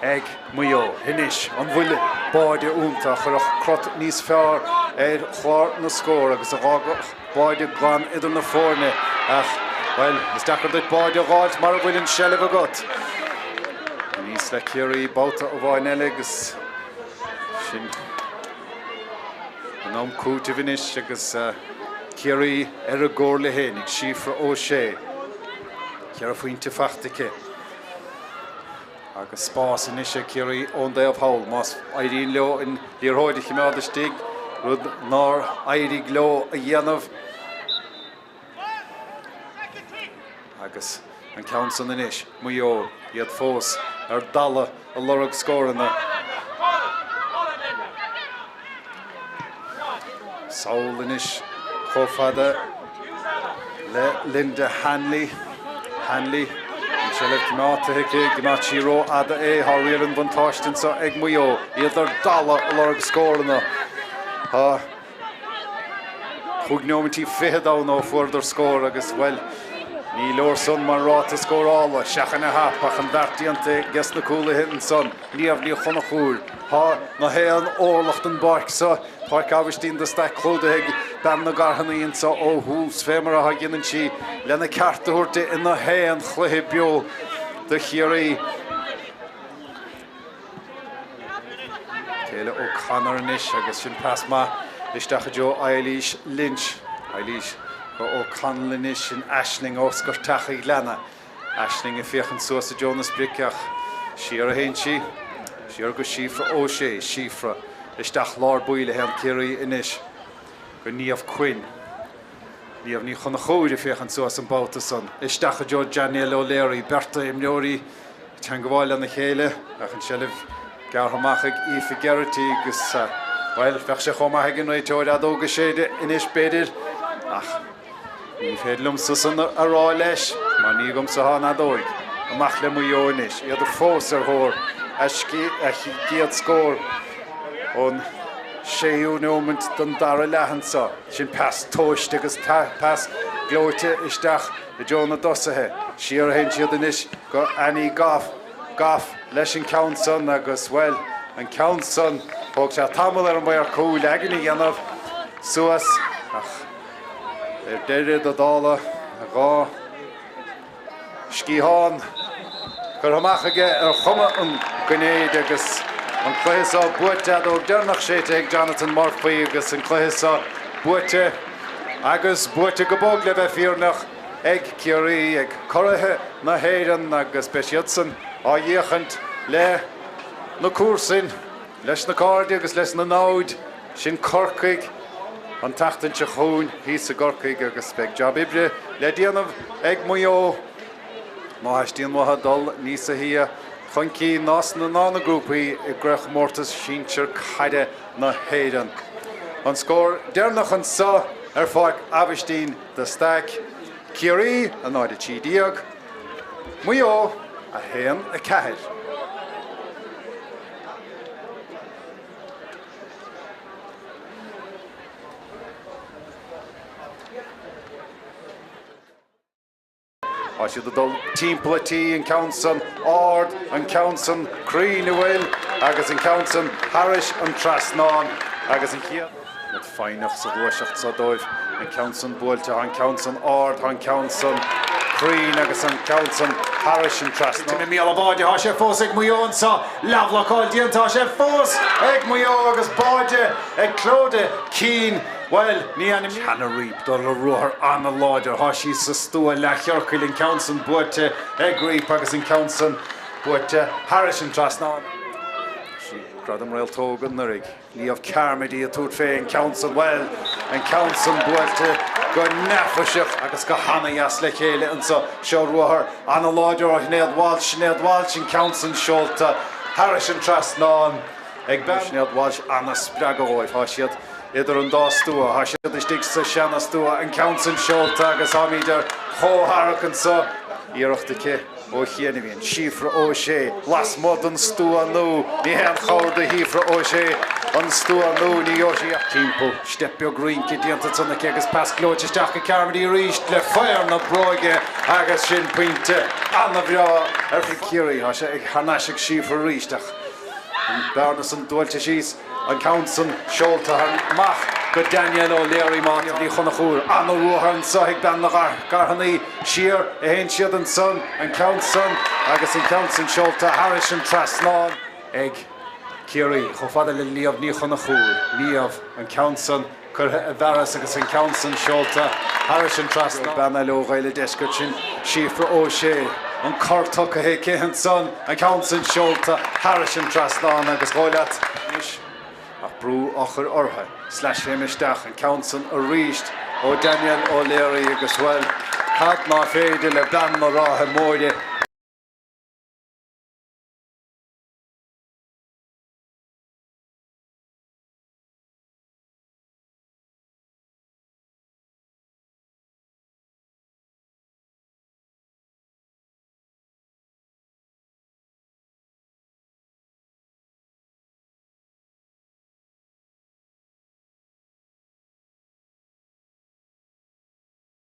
ag Maigh Eo. Anois, an bhfuil báide iontu a chuirfeadh crot níos fearr ar chlár na scór agus a dh'fhágfadh báide glan idir na foirne ach, bhuel, is deacair duit báide a dh'fháilt mara bhfuil an seilbh agat. Aníos le Ciarraí babhta amháin eile agus sin an am cúitimh anois agus Ciarraí ar a gcomhairle féin ag Síofra O'Shea. Cheithre phointe faighte aici. Agus spás anois ag Ciarraí ón dtaobh thall más éiríonn leo an liathróid a chimeád istigh, rud nár éirigh leo a dhéanamh. Agus an ceann san anois, Maigh Eo, iad fós ar dalladh ag lorg scóranna. Sall anois chomh fada le Linda Hanley. Hanley, an tseilbh coimeádta aici, choimeád sí rófhada é, tá riar an bhuntáiste anseo ag Maigh Eo, iad ar dalladh ag lorg scóranna. Tá chúig neomaintí fichead ann ó fuaireadar scór agus, bhuel, ní leor san mar ráta scórála. Seachain a hap ach an beart déanta ages na cúlaithe ansan. Niamh Ní Chonchúir. Tá na haon orlach den bpáirc seo, Páirc Aibhistín de Staic clúdaithe ag bean na gCarthannaí anseo ó thús, fé mar a dhéanann sí lena ceart a thabhairt di i ngach aon chluiche beo do Chiarraí. Kayla O'Connor anois agus sin pas maith isteach i dtreo Eilís Lynch. Eilís go O'Connell anois, sin Aisling ó Scoirteach a' Ghleanna. Aisling ag féachaint suas i dtreo na sprice ach siar a théann sí. Siar go Síofra O'Shea. Síofra isteach lár baill a théann Ciarraí anois go Niamh Quinn. Niamh Ní Chonchúir ag féachaint suas an babhta san. Isteach i dtreo Danielle O'Leary. Beirt imreoirí ag teangabháil lena chéile ach an tseilbh gearrtha amach ag Aoife Geraghty agus, bhuel, bheadh sé chomh maith ag an réiteoir fheadóg a séideadh anois b'fhéidir ach, Ní féidir liomsa san a rá leis, mar ní agamsa atá an fheadóig. Amach le Maigh Eo anois, iad fós ar thóir a gcéad scór ón séú neomaint den dara leath anseo. Sin pas tomhaiste agus pas gleoite isteach i dtreo na dtosaithe. Siar a théann siad anois go Annie Goff. Goff leis an ceann san agus, bhuel, an ceann san, thóg sé tamall ar an maor cúil leagan a dhéanamh suas ach, Ar deireadh na dála, a dhá sciathán curtha amach aige ar chuma an ghirnéid agus an cluiche seo buaite, fheadóg deireanach séidte ag Jonathan Murphy agus an cluiche seo buaite agus buaite go bog le bheith fírinneach ag Ciarraí, ag curaithe na hÉireann agus beidh siadsan á fhéachaint le na comharsain, leis na cairde agus leis na namhaid. Sin Corcaigh an tseachtain seo chugainn thíos i gCorcaigh agus beidh jab oibre le déanamh ag Maigh Eo má theastaíonn uathu dul níosa shia chun cinn ná sna ná na grúpaí i gCraobhchomórtas Sinsir Caide na hÉireann. An scór deireanach anseo ar Pháirc Aibhistín de Staic, Ciarraí 0, 13, Maigh Eo 1, 4. Tá siad ag dul timpeall an tí, an ceann san ard, an ceann san cruinn, an bhfuil, agus an ceann san thairis an trasnán agus an chéad. Iad foighneach sa ghluaiseacht seo dóibh, an ceann san buailte, tá an ceann san ard, tá an ceann san cruinn agus an ceann san thairis an trasnán. Timmy Mícheál Ó Báide, tá sé fós ag Maigh Eo anseo, leathbhlocáil déanta, tá sé fós ag Maigh Eo agus báide ag Clodagh Keane, bhuel, ní ainmníonn. Hannah Reape, dul ar ruathar an-láidir, tá sí sa stua leathchiorcail, an ceann san buaite ag Reape agus an ceann san buaite thairis an trasnán. Sí Gradam Réaltóg anuraidh. Niamh Carmody ag tabhairt fé an ceann san, bhuel, an ceann san buailte go neafaiseach agus go hana-dheas le chéile anso. Seo ruathar ana-láidir ó Shinéad Walsh, Sinéad Walsh, an ceann san seolta thairis an trasnán ag bean. Sinéad Walsh ana-spreagadh dhóibh. Tá siad idir an dá stua, tá siad istigh sa seana-stua, an ceann san seolta agus táimíd ar chomhtharrac anso. Iarracht aici. Ó chianaibh bhí Síofra O'Shea lasmuigh den stua nua. Ní haon chabhair do Shíofra O'Shea an stua nua, ní gheobhaidh sí ach timpeall. Steip beag rince déanta ansan aici agus pas gleoite isteach go Carmody arís le faobhar na bróige agus sin pointe ana-bhreá ar Chiarraí. Tá sé thar n-ais ag Síofra arís ach an bearna san buailte síos. An ceann san seolta amach go Danielle O'Leary, Máire Ní Chonchúir. Ana-ruathar anso ag bean na gCarthannaí. Siar a théann siad ansan, an ceann san agus an ceann san seolta thairis an trasnán ag Ciarraí. Chomh fada le Niamh Ní Chonchúir. Niamh, an ceann san curtha i bhfearas agus an ceann san seolta thairis an trasnán. Bean eile ó Ghaeil an Deiscirt, sin Síofra O'Shea. An cor tugtha aici ansan, an ceann san seolta thairis an trasnán agus dhóigh leat anois ach brú á chur orthu. Sleaschéim isteach, an ceann san arís ó Danielle O'Leary agus, bhuel, cad ná féidir le bean na Rátha Móire?